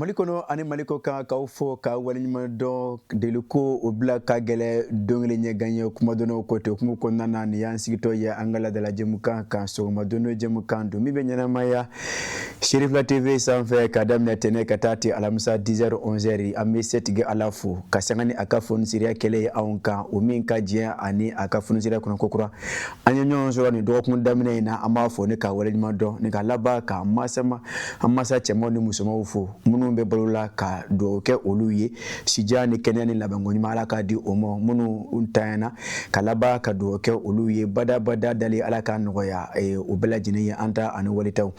Mali kɔnɔ ani Mali kɔ kan, k'aw fo ka waleɲuman dɔn. Deliko o bila ka gɛlɛ don kelen ɲɛ gan ye kuma dɔnnaw ko ten hukumu kɔnɔna na. Nin y'an sigitɔ ye an ka laadala jɛmukan kan, sɔgɔma don o jɛmukan don min bɛ ɲɛnamaya Serifila TV sanfɛ ka daminɛ tɛnɛ ka taa ti alamisa 10h 11h. An bɛ setigi Ala fo ka sanga ni a ka fonisireya kɛlɛ ye anw kan, o min ka diɲɛ ani a ka fonisireya kɔnɔ kokura an ye ɲɔgɔn sɔrɔ nin dɔgɔkun daminɛ in na. An b'a fɔ ni ka waleɲuman dɔn ni ka laban ka masama an masa cɛmanw ni musomanw fo minnu bɛ balo la, ka dugawu kɛ olu ye, sijan ni kɛnɛya ni labanko ɲuman Ala k'a di o ma. Minnu ntanyana, ka laban ka dugawu kɛ olu ye, badabada dali Ala k'a nɔgɔya o bɛɛ lajɛlen ye, an ta ani walitaw.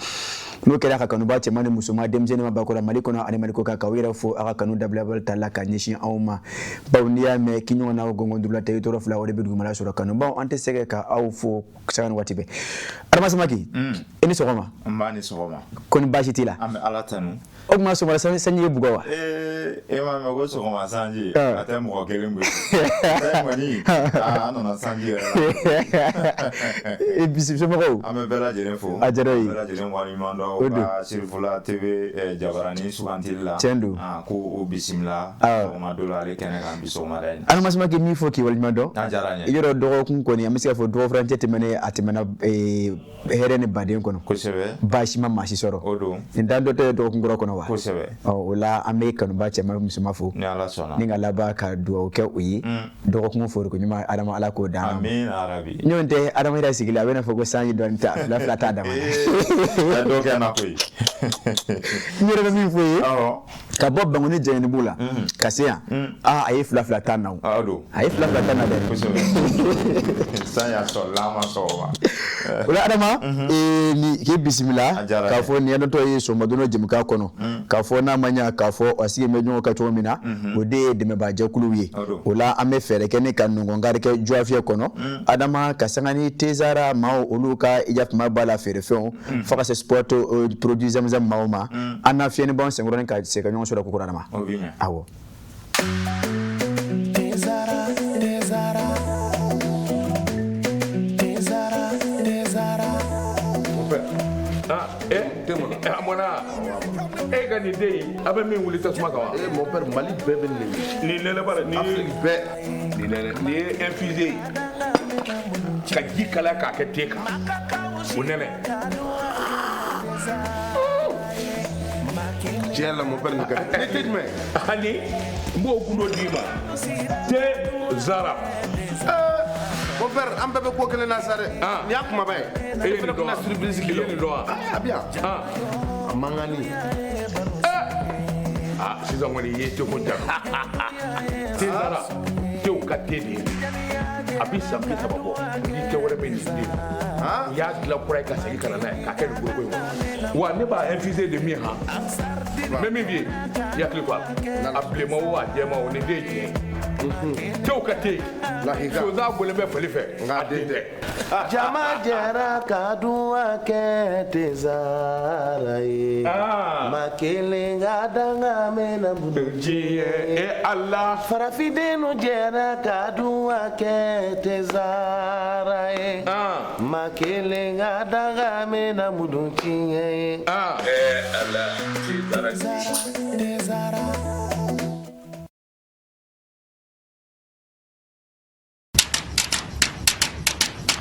N'o kɛra, ka kanuba cɛman ni musoman, denmisɛnnin ma bakɔrɔ, Mali kɔnɔ ani Mali kɔ kan, k'aw yɛrɛ fo aw ka kanu dabilabali ta la ka ɲɛsin anw ma, bawo n'i y'a mɛn k'i ɲɔgɔn na gɔngɔn duuru la tɛ, i tɔɔrɔ fila o de bɛ dugumala sɔrɔ. Kanubaw, an tɛ sɛgɛn ka aw fo sanga ni waati bɛɛ. Adama Samake, i ni sɔgɔma. N ba, ni sɔgɔma. Ko ni baasi t'i la? An bɛ Ala tanu. O tuma sɔgɔmada sanji ye bugɔ wa? Ee, e m'a mɛn ko sɔgɔma sanji a tɛ mɔgɔ kelen gosi, kɔni an nana sanji yɛrɛ la. Bisi somɔgɔw? An bɛ bɛɛ lajɛlen fo. A diyara ye. Bɛɛ lajɛlen waleɲuman dɔn ka Serifula TV jabarani sugantili la. Tiɲɛ don. Ko o bisimila sɔgɔma don la ale kɛnɛ kan bi sɔgɔmada in na. Adama Samake, min fɔ k'i waleɲuman dɔn. A diyara n ye. Yɔrɔ dɔgɔkun kɔni, an bɛ se k'a fɔ dɔgɔfurancɛ tɛmɛnen, a tɛmɛna hɛrɛ ni baden kɔnɔ. Baasi ma maa si sɔrɔ. O don. Nin dan dɔ tɛ dɔgɔkun kura kɔnɔ wa? Kosɛbɛ. Ɔ, o la an bɛ kanuba cɛman musoman fo. Ni Ala sɔnna. Ni ka laban ka dugawu kɛ u ye. Dɔgɔkun foroko ɲuman, Adama, Ala k'o d'an ma. Amiina yarabi. Ɲɔgɔn tɛ Adama yɛrɛ sigilen, a bɛna fɔ ko sanji dɔɔni tɛ, fila fila t'a dama. Ee, dɔ kɛ na koyi. N yɛrɛ bɛ min fɔ i ye. Awɔ. Ka bɔ Bankoni Jɛngɛnibugu la ka se yan, aa, a ye fila fila tan na o. O don. A ye fila fila tan na dɛ. Kosɛbɛ. San y'a sɔrɔ la ma sɔgɔma. O la Adama, ni k'i bisimila k'a fɔ nin yadɔntɔ ye sɔgɔmadon jɛmukan kɔnɔ, k'a fɔ n'a ma ɲa k'a fɔ a sigi bɛ ɲɔgɔn kan cogo min na, o de ye dɛmɛbaajɛkuluw ye. O la an bɛ fɛɛrɛ kɛ ni ka nɔgɔnkari kɛ jɔfiyɛ kɔnɔ, Adama, ka sanga ni Tezara maaw olu ka yafama b'a la feerefɛnw fo ka se sport produit Zamzam maaw ma. An na fiɲɛni bɔ an senkɔrɔ ka se ka ɲɔgɔn sɔrɔ kokura, Adama. Awɔ. Tezara, Tezara, Tezara, Tezara. Ah, eh, a mɔna e ka nin den in, a bɛ min wuli tasuma kan wa? Eh, mon père, Mali bɛɛ bɛ nin. Nin nɛnɛ ba la nin. Afrique bɛɛ. Nin nɛnɛ, nin ye infusé ye ka ji kalaya k'a kɛ te kan, o nɛnɛ. Tiɲɛ la, mon père, nin ka di. Nin te jumɛn? Ani n b'o gundo d'i ma, te Zara. Mon père, an bɛɛ bɛ ko kelen na sa dɛ. Ah. Nin y'a kumaba ye. E ye fana nin dɔn tɛna wa? surprise I k'i la. ye nin dɔn wa? Ah, a bɛ yan. Ah. A mankanni. Ah, sisan kɔni i ye teko jaabi. Te Zara, tew ka te de ye. A bi san 30 bɔ ni te wɛrɛ bɛ nin den. U y'a dilan kura ye ka segin ka na n'a ye k'a kɛ nin foroko in kɔnɔ wa. Ne b'a infusé de min han, n bɛ min f'i ye, i hakili to a la, a bilenman o, a jɛman o, nin den ye tiɲɛ ye, tew ka te. Lahika. Sonsan bɔlen bɛ fali fɛ. Nka a den tɛ. Jama jɛra ka dun kɛ Tezara ye. Ah. Ma kelen ka danga mɛnna bolo. Diɲɛ e Ala. Farafindenw jɛra ka dun kɛ Tezara ye. Ah. Ma kelen ka danga mɛnna mudu tiɲɛ ye. Ah, eh Ala, te Zara. Tezara.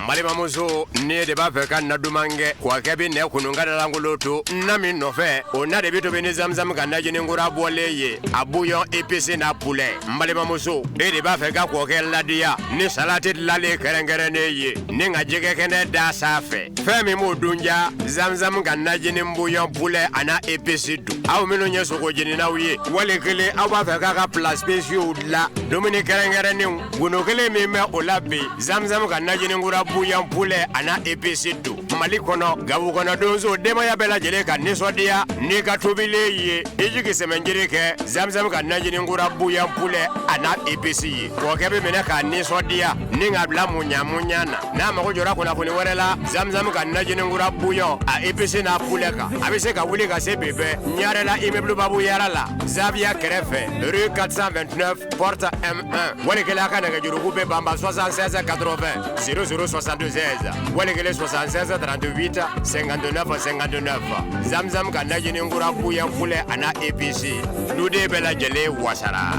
N balimamuso, ne de b'a fɛ ka na duman kɛ kɔkɛ bɛ nɛ kunun ka dalankolon to na min nɔfɛ, o na de bɛ tobi ni Zamzam ka najini kura bɔlen ye, a bouillon épice n'a poulet. N balimamuso, e de b'a fɛ ka kɔkɛ ladiya ni salati dilanlen kɛrɛnkɛrɛnnen ye ni ka jɛgɛ kɛnɛ da sanfɛ, fɛn min b'o dun ja, Zamzam ka najini bouillon poulet a n'a épice dun. Aw minnu ye sogo jeninaw ye, wali kelen aw b'a fɛ k'a ka plats spéciaux dilan, dumuni kɛrɛnkɛrɛnnenw, gundo kelen min bɛ o la bi, Zamzam ka najini kura bouillon poulet a n'a épice don. Mali kɔnɔ, gabu kɔnɔ, donso, denbaya bɛɛ lajɛlen ka nisɔndiya n'i ka tobilen ye, i jigi sɛmɛnjiri kɛ Zamzam ka najini kura bouillon poulet a n'a épice ye. Kɔkɛ bɛ minɛ k'a nisɔndiya ni ka bila muɲa muɲa na. N'a mago jɔra kunnafoni wɛrɛ la Zamzam ka najini kura bouillon a épice n'a poulet kan, a bɛ se ka wuli ka se bi bɛɛ Ɲarela, immeuble Babu Yara la, Zaviya kɛrɛfɛ, rue 429, porte M1. Wali kelen a ka nɛgɛjuruku bɛ banba 76 80 00 76, wali kelen 76. 48 59 59. Zamzam ka najini kura bouillon poulet a n'a épice, duden bɛɛ lajɛlen wasara.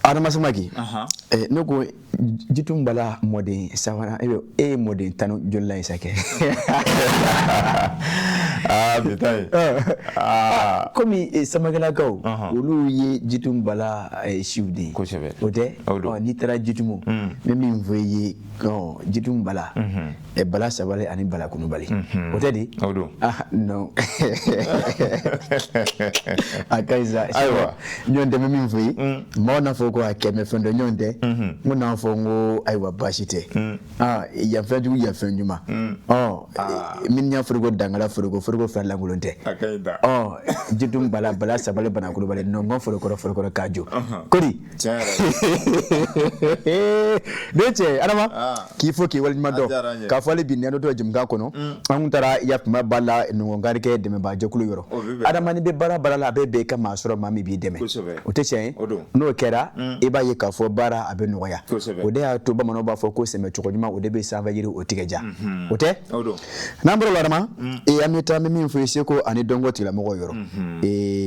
Adama Samake, ne ko Jitum Bala mɔden sabanan, e ye mɔden tan joli la ye sa kɛ? Aa, bi ta ye. Komi Samakelakaw, olu ye Jitum Bala siw de ye. Kosɛbɛ. O tɛ? N'i taara Jitumu, n bɛ min fɔ i ye, Jitum Bala, Bala Sabali ani Bala Kunubali. O tɛ di? O don. Ah non. A ka ɲi sa. Ayiwa. Ɲɔgɔn tɛ, n bɛ min fɔ i ye, maaw n'a fɔ ko a kɛmɛ fɛn dɔ ɲɔgɔn tɛ, n ko n'a fɔ n ko ayiwa baasi tɛ. Yan fɛn jugu, yan fɛn ɲuman. Min y'a foroko dangala foroko, foroko fɛn lankolon tɛ. A ka ɲi da. Jitum Bala, Bala Sabali, Bana Kulubali, nɔngɔn forokɔrɔ forokɔrɔ k'a jɔ. Kodi. Tiɲɛ yɛrɛ. Ne cɛ Adama, k'i fo k'i waleɲuman dɔn. A diyara n ye. K'a fɔ hali bi nin dɔ jɛmukan kɔnɔ, an kun taara yafama ba la nɔngɔnkarikɛ dɛmɛbaa jɛkulu yɔrɔ. O bɛ bɛn. Adama, n'i bɛ baara baara la, a bɛ bɛn i ka maa sɔrɔ maa min b'i dɛmɛ. Kosɛbɛ. O tɛ tiɲɛ ye? O don. N'o kɛra, i b'a ye k'a fɔ baara a bɛ nɔgɔya. Kosɛbɛ. O de y'a to bamananw b'a fɔ ko sɛmɛ cogo ɲuman, o de bɛ sanfɛ yiri o tigɛ ja. O tɛ? O don. N'an bɔra o la Adama, an bɛ taa, an bɛ min fɔ i seko ani dɔnko tigilamɔgɔw yɔrɔ.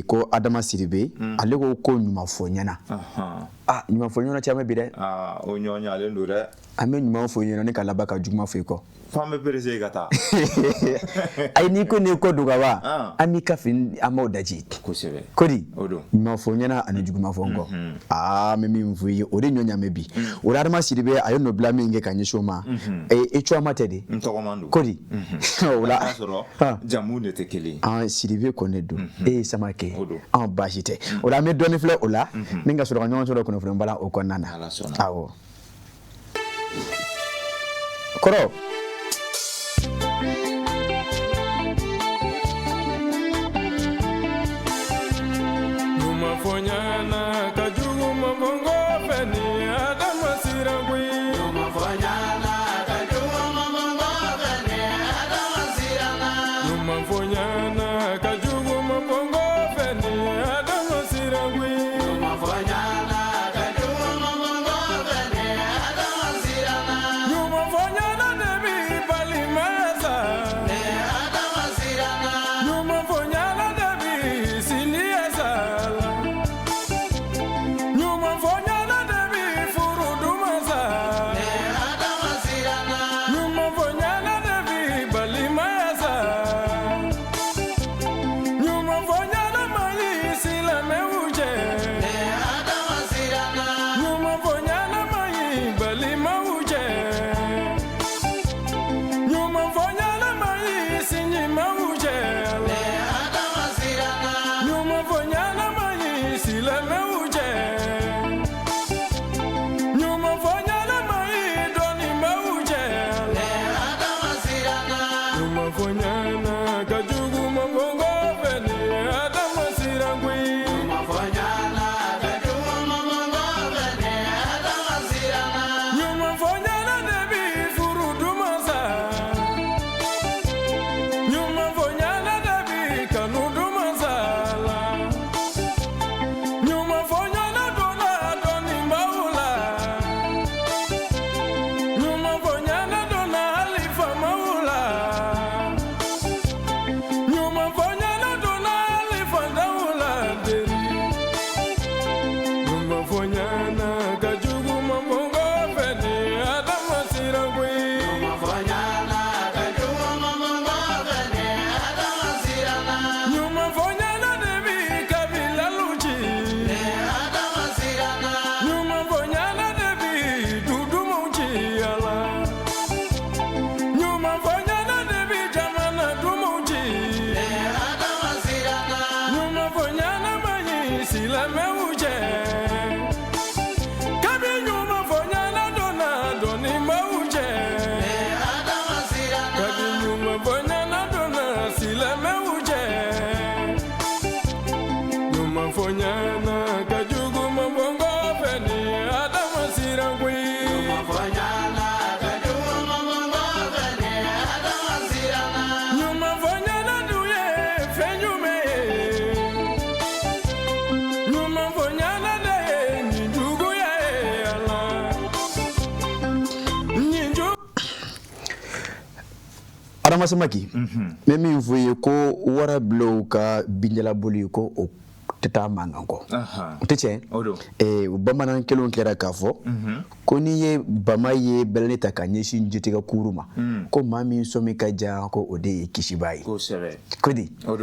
Ko Adama Sidibe, ale ko ko ɲuman fɔ ɲɛna. Ah, ɲuman fɔ ɲɛna caman bi dɛ. Aa, o ɲɔ ɲalen don dɛ. An bɛ ɲuman fɔ ɲɛna ni ka laban ka juguman fɔ i kɔ. F'an bɛ pressé ka taa. Ayi, n'i ko n'i kɔ don ka ban, an b'i ka fini, an b'o daji. Kosɛbɛ. Kodi. O don. Ɲuman fɔ ɲɛna ani juguman fɔ n kɔ. Aa, n bɛ min fɔ i ye, o de ɲɔ ɲamɛ bi. O la Adama Sidibe, a ye nɔ bila min kɛ ka ɲɛsin o ma. E tɔgɔma tɛ de. N tɔgɔman don. Kodi. O la. N'a sɔrɔ jamu de tɛ kelen ye. An Sidibe kɔni don. E ye Samake. O don. An baasi tɛ. O la an bɛ dɔɔnin filɛ o la. Ni ka sɔrɔ ka ɲɔgɔn sɔrɔ kunnafoni bala o kɔnɔna na. Ala sɔnna. Awɔ. Kɔrɔ. Ɲuman fɔ ɲɛna ka jugu ma fɔ n kɔfɛ ni Adama siran koyi. Ɲuman fɔ ɲɛna ka jugu ma fɔ n kɔfɛ ni Adama siran na. Ɲuman fɔ ɲɛna ka jugu ma fɔ n kɔfɛ ni Adama siran koyi. Ɲuman fɔ ɲɛna ka jugu ma fɔ n kɔfɛ ni Adama siran na. Ɲuman fɔ ɲɛna de bɛ Adama Samake, n bɛ min fɔ i ye ko warabilenw ka binjalaboli ko o tɛ taa mankan kɔ, o tɛ tiɲɛ. O bamanan kelenw kɛra k'a fɔ ko n'i ye bama ye bɛlɛni ta ka ɲɛsin jitigɛ kuru ma, ko maa min sɔmi ka jan, ko o de ye kisibaa ye. Ko di o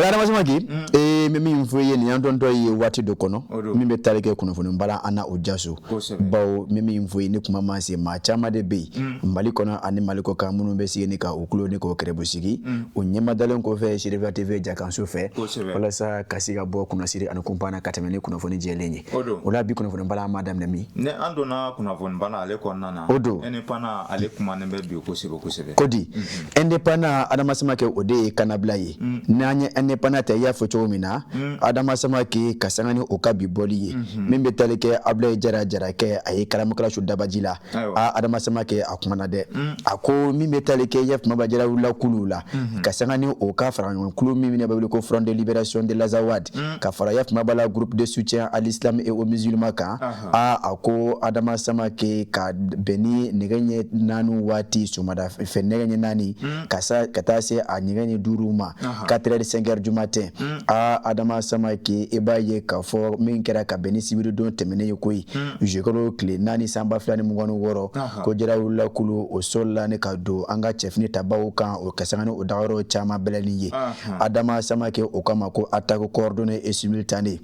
ye Adama Samake. N bɛ min fɔ i ye, nin y'an dɔntɔ ye waati dɔ kɔnɔ min bɛ tali kɛ kunnafoni bala an na o jaso, bawo n bɛ min fɔ i ye, ni kuma ma se, maa caman de bɛ yen Mali kɔnɔ ani Mali kɔ kan minnu bɛ sigi ni ka u tulo ni k'o kɛrɛbu sigi o ɲɛmadalen kɔfɛ Serifiya TV jakanso fɛ, walasa ka se ka bɔ kunnasiri ani kunpan na ka tɛmɛ ni kunnafoni jɛlen ye. O la bi kunnafoni bala, an b'a daminɛ min? Ni an donna kunnafoni bala ale kɔnɔna na, o don Indépendant ale kumanen bɛ bi kosɛbɛ kosɛbɛ. Ko di Indépendant, Adama Samake, o de ye kannabila ye. N'an ye Indépendant ta, i y'a fɔ cogo min na, Adama Samake, ka sanga ni o ka bi bɔli ye min bɛ tali kɛ Abulayi Jara Jarakɛ, a ye kalamakala su dabaji la. A Adama Samake, a kumana dɛ. A ko min bɛ tali kɛ Yafumaba Jara wulila kuluw la, ka sanga ni o ka fara ɲɔgɔn kulu min bɛ wele ko Front de libération de l'Azawad, ka fara Yafumaba la groupe de soutien à l'islam et aux musulmans kan. A ko Adama Samake, ka bɛn ni nɛgɛ ɲɛ 4 waati sɔgɔmada fɛ, nɛgɛ ɲɛ 4 ka taa se a nɛgɛ ɲɛ 5 ma, 4 heures 5 heures du matin, a Adama Samake, i b'a ye k'a fɔ min kɛra ka bɛn ni sibiridon tɛmɛnen ye koyi, zuwɛnkalo tile 4 san 2026, ko Jara wulila kulu o sɔrɔla ni ka don an ka cɛfini tabaw kan, o ka sanga ni o dagayɔrɔ caman bɛlɛni ye. Adama Samake o kama ko attaque coordonnée et simultanée.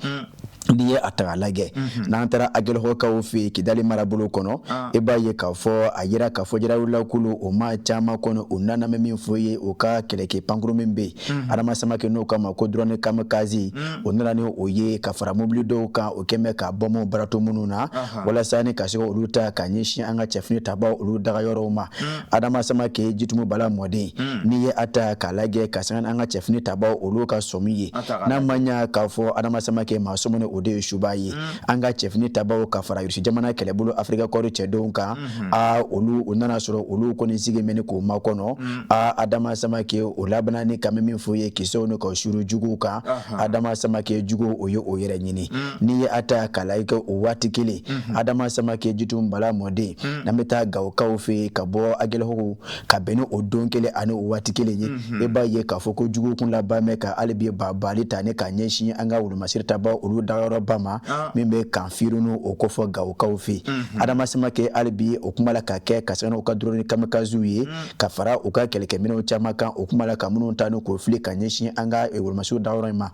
N'i ye a ta k'a lajɛ, n'an taara Agelihɔkaw fɛ yen Kidali marabolo kɔnɔ, i b'a ye k'a fɔ a yira k'a fɔ Jara wulila kulu o maa caman kɔnɔ, o nana bɛ min fɔ ye, o ka kɛlɛkɛ pankuru min bɛ yen, Adama Samake n'o kama ko drone kamikaze, o nana ni o ye ka fara mobili dɔw kan, o kɛn bɛ ka bɔnbɔn barato minnu na, walasa ni ka se olu ta ka ɲɛsin an ka cɛfini tabaw olu dagayɔrɔw ma. Adama Samake, Jitumu Bala mɔden, n'i ye a ta k'a lajɛ, ka sanga an ka cɛfini tabaw olu ka sɔmi ye, n'a ma ɲa k'a fɔ Adama Samake maa sɔminen, o de ye suba ye. An ka cɛfini tabaw ka fara Irisi jamana kɛlɛbolo Afirika kɔri cɛdenw kan, a olu u nana sɔrɔ olu kɔni sigi mɛn k'o makɔnɔ. A Adama Samake, o labanna ni ka min fɔ ye, kisɛw ni ka suru juguw kan. Adama Samake, jugu o ye o yɛrɛ ɲini. N'i ye a ta k'a lajɛ, o waati kelen, Adama Samake, Jitumu Bala mɔden, n'an bɛ taa Gawokaw fɛ yen ka bɔ Agelihɔku, ka bɛn ni o don kelen ani o waati kelen ye, i b'a ye k'a fɔ ko jugu kun laban bɛ ka hali bi bali ta ni ka ɲɛsin an ka wolomasiri tabaw olu dagayɔrɔba ma min bɛ kan Firinu o kofɔ Gawokaw fɛ yen. Adama Samake, hali bi o kuma la ka kɛ ka sanga u ka drone kamikazew ye, ka fara u ka kɛlɛkɛminɛnw caman kan, o kuma la ka minnu ta ni k'o fili ka ɲɛsin an ka wolomasiri dagayɔrɔ in ma.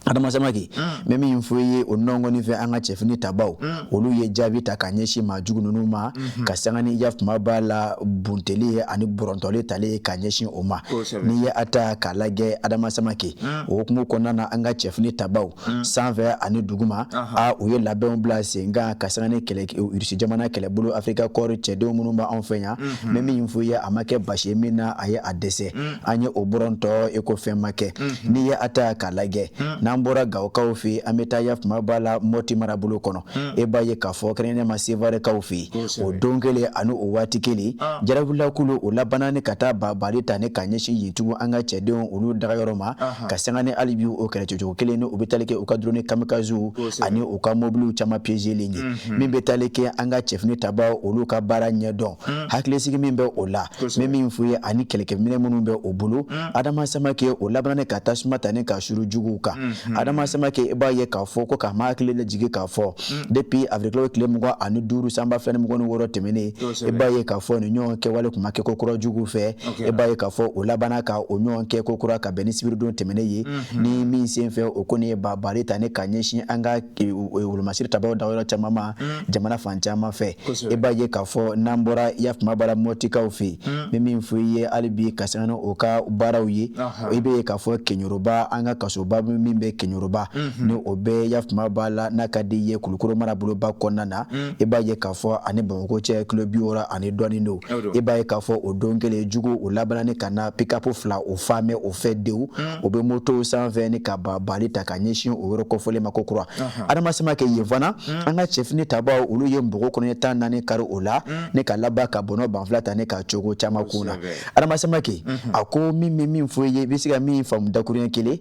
Adama Samake, n bɛ min fɔ i ye, o nɔngɔni fɛ, an ka cɛfini tabaw olu ye jaabi ta ka ɲɛsin maa jugu ninnu ma, ka sanga ni yafuma b'a la bunteli ye ani bɔrɔntɔli tali ye ka ɲɛsin o ma. N'i ye a ta k'a lajɛ, Adama Samake, o hukumu kɔnɔna na, an ka cɛfini tabaw sanfɛ ani duguma, a u ye labɛnw bila sen kan ka sanga ni kɛlɛ Irisi jamana kɛlɛbolo Afirika kɔri cɛdenw minnu b'anw fɛ yan. N bɛ min fɔ i ye, a ma kɛ basi ye min na a ye a dɛsɛ, an ye o bɔrɔntɔ i ko fɛn ma kɛ. N'i ye a ta k'a lajɛ, n'an bɔra Gawokaw fɛ yen, an bɛ taa yafuma b'a la Mɔti marabolo kɔnɔ. E b'a ye k'a fɔ kɛrɛnkɛrɛnnenya ma Sevarekaw fɛ yen, o don kelen ani o waati kelen, jarawulilakulu o labanna ni ka taa bali ta ni ka ɲɛsin yen tugun an ka cɛdenw olu dagayɔrɔ ma, ka sanga ni hali bi o kɛlɛcɛcogo kelen ni u bɛ tali kɛ u ka drone kamikazew ani u ka mobiliw caman piégelen ye. Min bɛ tali kɛ an ka cɛfini tabaw olu ka baara ɲɛdɔn, hakilisigi min bɛ o la, n bɛ min f'u ye, ani kɛlɛkɛminɛ minnu bɛ o bolo, Adama Samake, o labanna ni ka tasuma ta ni ka suru juguw kan. Adama Samake, i b'a ye k'a fɔ ko k'a ma hakili lajigin k'a fɔ depuis avril kalo tile 25 san 2026 tɛmɛnen, i b'a ye k'a fɔ nin ɲɔgɔn kɛwale tun ma kɛ ko kura juguw fɛ. I b'a ye k'a fɔ o labanna ka o ɲɔgɔn kɛ ko kura ka bɛn ni sibiridon tɛmɛnen ye, ni min sen fɛ o kɔni ye bali ta ni ka ɲɛsin an ka wolomasiri tabaw dagayɔrɔ caman ma jamana fan caman fɛ. I b'a ye k'a fɔ n'an bɔra yafuma bara Mɔtikaw fɛ yen, n bɛ min fɔ i ye hali bi ka sanga ni o ka baaraw ye, i bɛ ye k'a fɔ Keɲoroba, an ka kasoba min bɛ Keɲoroba, ni o bɛ yafuma b'a la n'a ka di i ye Kulukoro maraboloba kɔnɔna na, i b'a ye k'a fɔ ani Bamakɔ cɛ kilo 60 ani dɔɔnin don. I b'a ye k'a fɔ o don kelen, jugu o labanna ni ka na pick-up 2 o fa mɛn o fɛ dewu, o bɛ motow sanfɛ ni ka bali ta ka ɲɛsin o yɔrɔ kofɔlen ma ko kura. kura. Adama Samake, yen fana an ka cɛfini tabaw, olu ye npogo kɔnɔɲɛ 14 kari o la ne ka laban ka bɔnɔ 2000 ta ne ka cogo caman kun na. Adama Samake, a ko min bɛ min fɔ i ye, i bɛ se ka min faamu dakuruɲɛ kelen,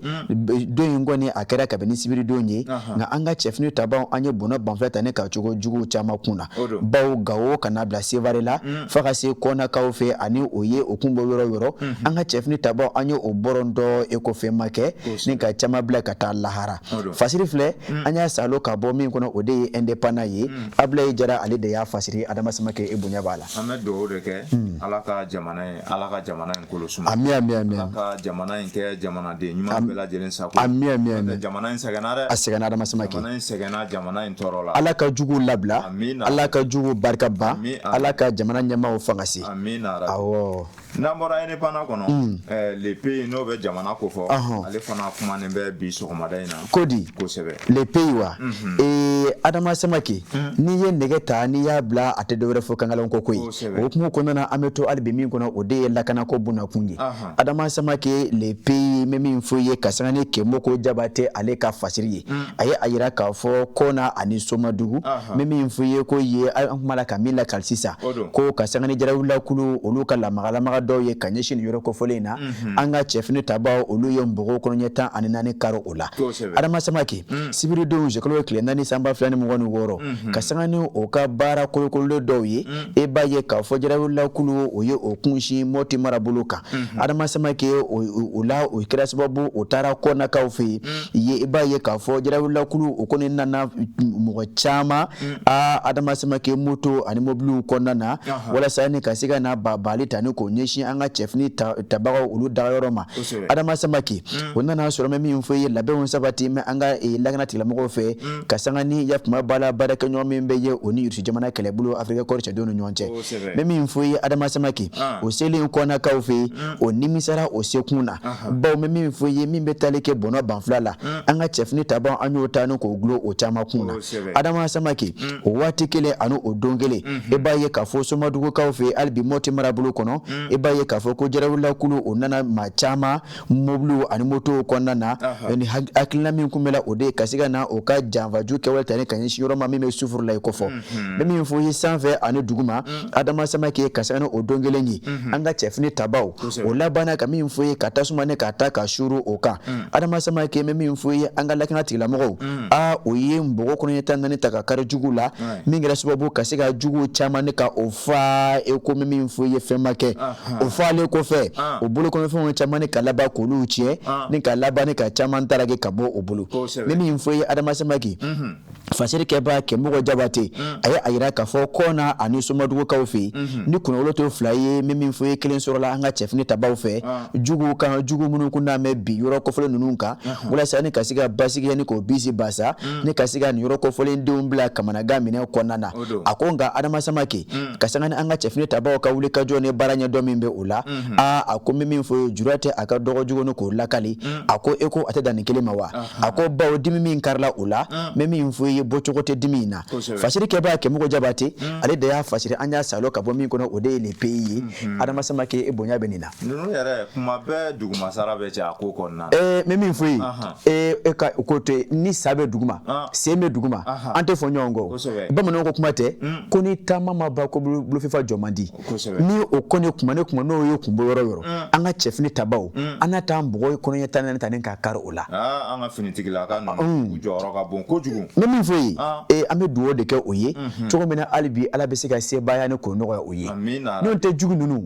don in kɔni a kɛra kabini sibiri don ye, nka an ka cɛfini tabaw, an ye bɔnɔ 2000 ta ne ka cogo jugu caman kun na, bawo Gawo ka na bila Sevare la fo ka se Kɔnakaw fɛ, ani o ye o kun bɔ yɔrɔ yɔrɔ, an ka cɛfini tabaw, an ye o bɔrɔn dɔ e ko fɛn ma kɛ ni ka caman bila ka taa lahara. Fasiri filɛ, an y'a salo ka bɔ min kɔnɔ, o de ye Indépendant ye. Abulayi Jara, ale de y'a fasiri. Adama Samake, e bonya b'a la. An bɛ dugawu de kɛ, Ala ka jamana in, Ala ka jamana in kolo suma. Ami, ami, ami. Ala ka jamana in kɛ jamanaden ɲuman bɛɛ lajɛlen sago. Ami, ami, ami. Jamana in sɛgɛnna dɛ. A sɛgɛnna, Adama Samake. Jamana in sɛgɛnna, jamana in tɔɔrɔ la. Ala ka juguw labila. Amina. Ala ka juguw barika ban. Ami, ami. Ala ka jamana ɲɛmaaw fanga se. Amina. Awɔ. N'an bɔra Indépendant kɔnɔ, Le Pays, n'o bɛ jamana ko fɔ, ale fana kumanen bɛ bi sɔgɔmada in na. Ko di? Kosɛbɛ. Le Pays wa, Adama Samake, n'i ye nɛgɛ ta, n'i y'a bila, a tɛ dɔwɛrɛ fɔ kankalanw ko koyi. O hukumu kɔnɔna na, an bɛ to hali bi min kɔnɔ, o de ye lakanako bunakun ye. Adama Samake, Le Pays bɛ min fɔ i ye ka sanga ni Kemoko Jabate ale ka fasiri ye, a ye a yira k'a fɔ Kɔna ani Somadugu, n bɛ min fɔ i ye ko ye an kuma la ka min lakali sisan, ko ka sanga ni jarawulakulu olu ka lamagalamaga dɔw ye ka ɲɛsin nin yɔrɔ kofɔlen in na, an ka cɛfini tabaw, olu ye npogo kɔnɔɲɛ 14 kari o la. Adama Samake, sibiridon zekalo tile 4 san 2026, ka sanga ni o ka baara kolokololen dɔw ye, e b'a ye k'a fɔ jarawulakulu o ye o kunsin Mɔti marabolo kan. Adama Samake, o la o kɛra sababu o taara Kɔnakaw fɛ yen ye. I b'a ye k'a fɔ jarawulakulu o kɔni nana mɔgɔ caman aa, Adama Samake, moto ani mobiliw kɔnɔna na, walasa ni ka se ka na babaali ta ni k'o ɲɛsin an ka cɛfini tabagaw olu dagayɔrɔ ma. Adama Samake, o nana sɔrɔ mɛ min fɔ ye, labɛnw sabati mɛ an ka lakana tigilamɔgɔw fɛ, ka sanga ni yakuma bala baarakɛɲɔgɔn min bɛ ye o ni Irisi jamana kɛlɛbolo Africa Corps cɛdenw ni ɲɔgɔn cɛ. Mɛ min fɔ ye, Adama Samake, o selen Kɔnakaw fɛ yen, o nimisara o sekun na, bawo mɛ min fɔ ye, min bɛ taali kɛ bɔnɔ 2000 la, an ka cɛfini tabaw, an y'o ta ni k'o gulo o caman kun na. Adama Samake, o waati kelen ani o don kelen, e b'a ye k'a fɔ Somadugukaw fɛ hali bi Mɔti marabolo kɔnɔ, e b'a ye k'a fɔ ko jarawulakulu o nana maa caman mobiliw ani motow kɔnɔna na, ni hakilina min kun bɛ la, o de ye ka se ka na o ka janfaju kɛwale ta ni ka ɲɛsin yɔrɔ ma min bɛ sufuru la i kɔfɔ. N bɛ min fɔ ye, sanfɛ ani duguma, Adama Samake, ka sanga ni o don kelen ye, an ka cɛfini tabaw o labanna ka min fɔ ye, ka tasuma ne ka ta ka suuru o kan. Adama Samake, n bɛ min fɔ ye, an ka lakana tigilamɔgɔw, aa, o ye npogo kɔnɔɲɛ 14 ta ka kari jugu la, min kɛra sababu ka se ka jugu caman ne ka o fa e ko bɛ min fɔ ye, fɛn ma kɛ. O falen kɔfɛ, o bolokɔnɔfɛnw caman ne ka laban k'olu tiɲɛ ni ka laban ni ka caman taraki ka bɔ o bolo. N bɛ min fɔ ye, Adama Samake, fasiri kɛbaa Kɛmɔgɔ Jabate, a ye a yira k'a fɔ Kɔna ani Somadugukaw fɛ yen, ni kunnawolo to fila ye, n bɛ min fɔ ye, kelen sɔrɔla an ka cɛfini tabaw fɛ juguw kan, jugu minnu kun n'an bɛ bi yɔrɔ kofɔlen ninnu kan, walasa ni ka se ka basigiya ni k'o bisi basa ni ka se ka nin yɔrɔ kofɔlen denw bila kamanagan minɛ kɔnɔna na. A ko nka Adama Samake, ka sanga ni an ka cɛfini tabaw ka wuli ka jɔ ni baara ɲɛdɔn min bɛ o la, aa, a ko n bɛ min fɔ ye, jura tɛ a ka dɔgɔ jugu ni k'o lakali. A ko e ko a tɛ dan nin kelen ma wa? A ko bawo dimi min karila o la, n bɛ min fɔ i ye, bɔcogo tɛ dimi in na. Fasiri kɛbaa Kɛmɔgɔ Jabate, ale de y'a fasiri. An y'a salo ka bɔ min kɔnɔ, o de ye Le Pays ye. Adama Samake, e bonya bɛ nin na. Ninnu yɛrɛ, kuma bɛɛ dugumasara bɛ cɛ a ko kɔnɔna na. N bɛ min fɔ i ye, e ka ko to yen, ni sa bɛ duguma, sen bɛ duguma, an tɛ fɔ ɲɔgɔn kɔ. Bamananw ko kuma tɛ ko ni taama ma ban ko bolofifa jɔ man di. Ni o kɔni kuma ne kuma n'o ye kun bɔ yɔrɔ yɔrɔ, an ka cɛfini tabaw, an na taa npogo kɔnɔɲɛ 14 ta ni k'a kari o la. An ka finitigilaka ninnu, u jɔyɔrɔ ka bon kojugu. N bɛ min fɔ i ye, an bɛ dugawu de kɛ o ye cogo min na hali bi Ala bɛ se ka sebaaya ni k'o nɔgɔya o ye. N'o tɛ jugu ninnu,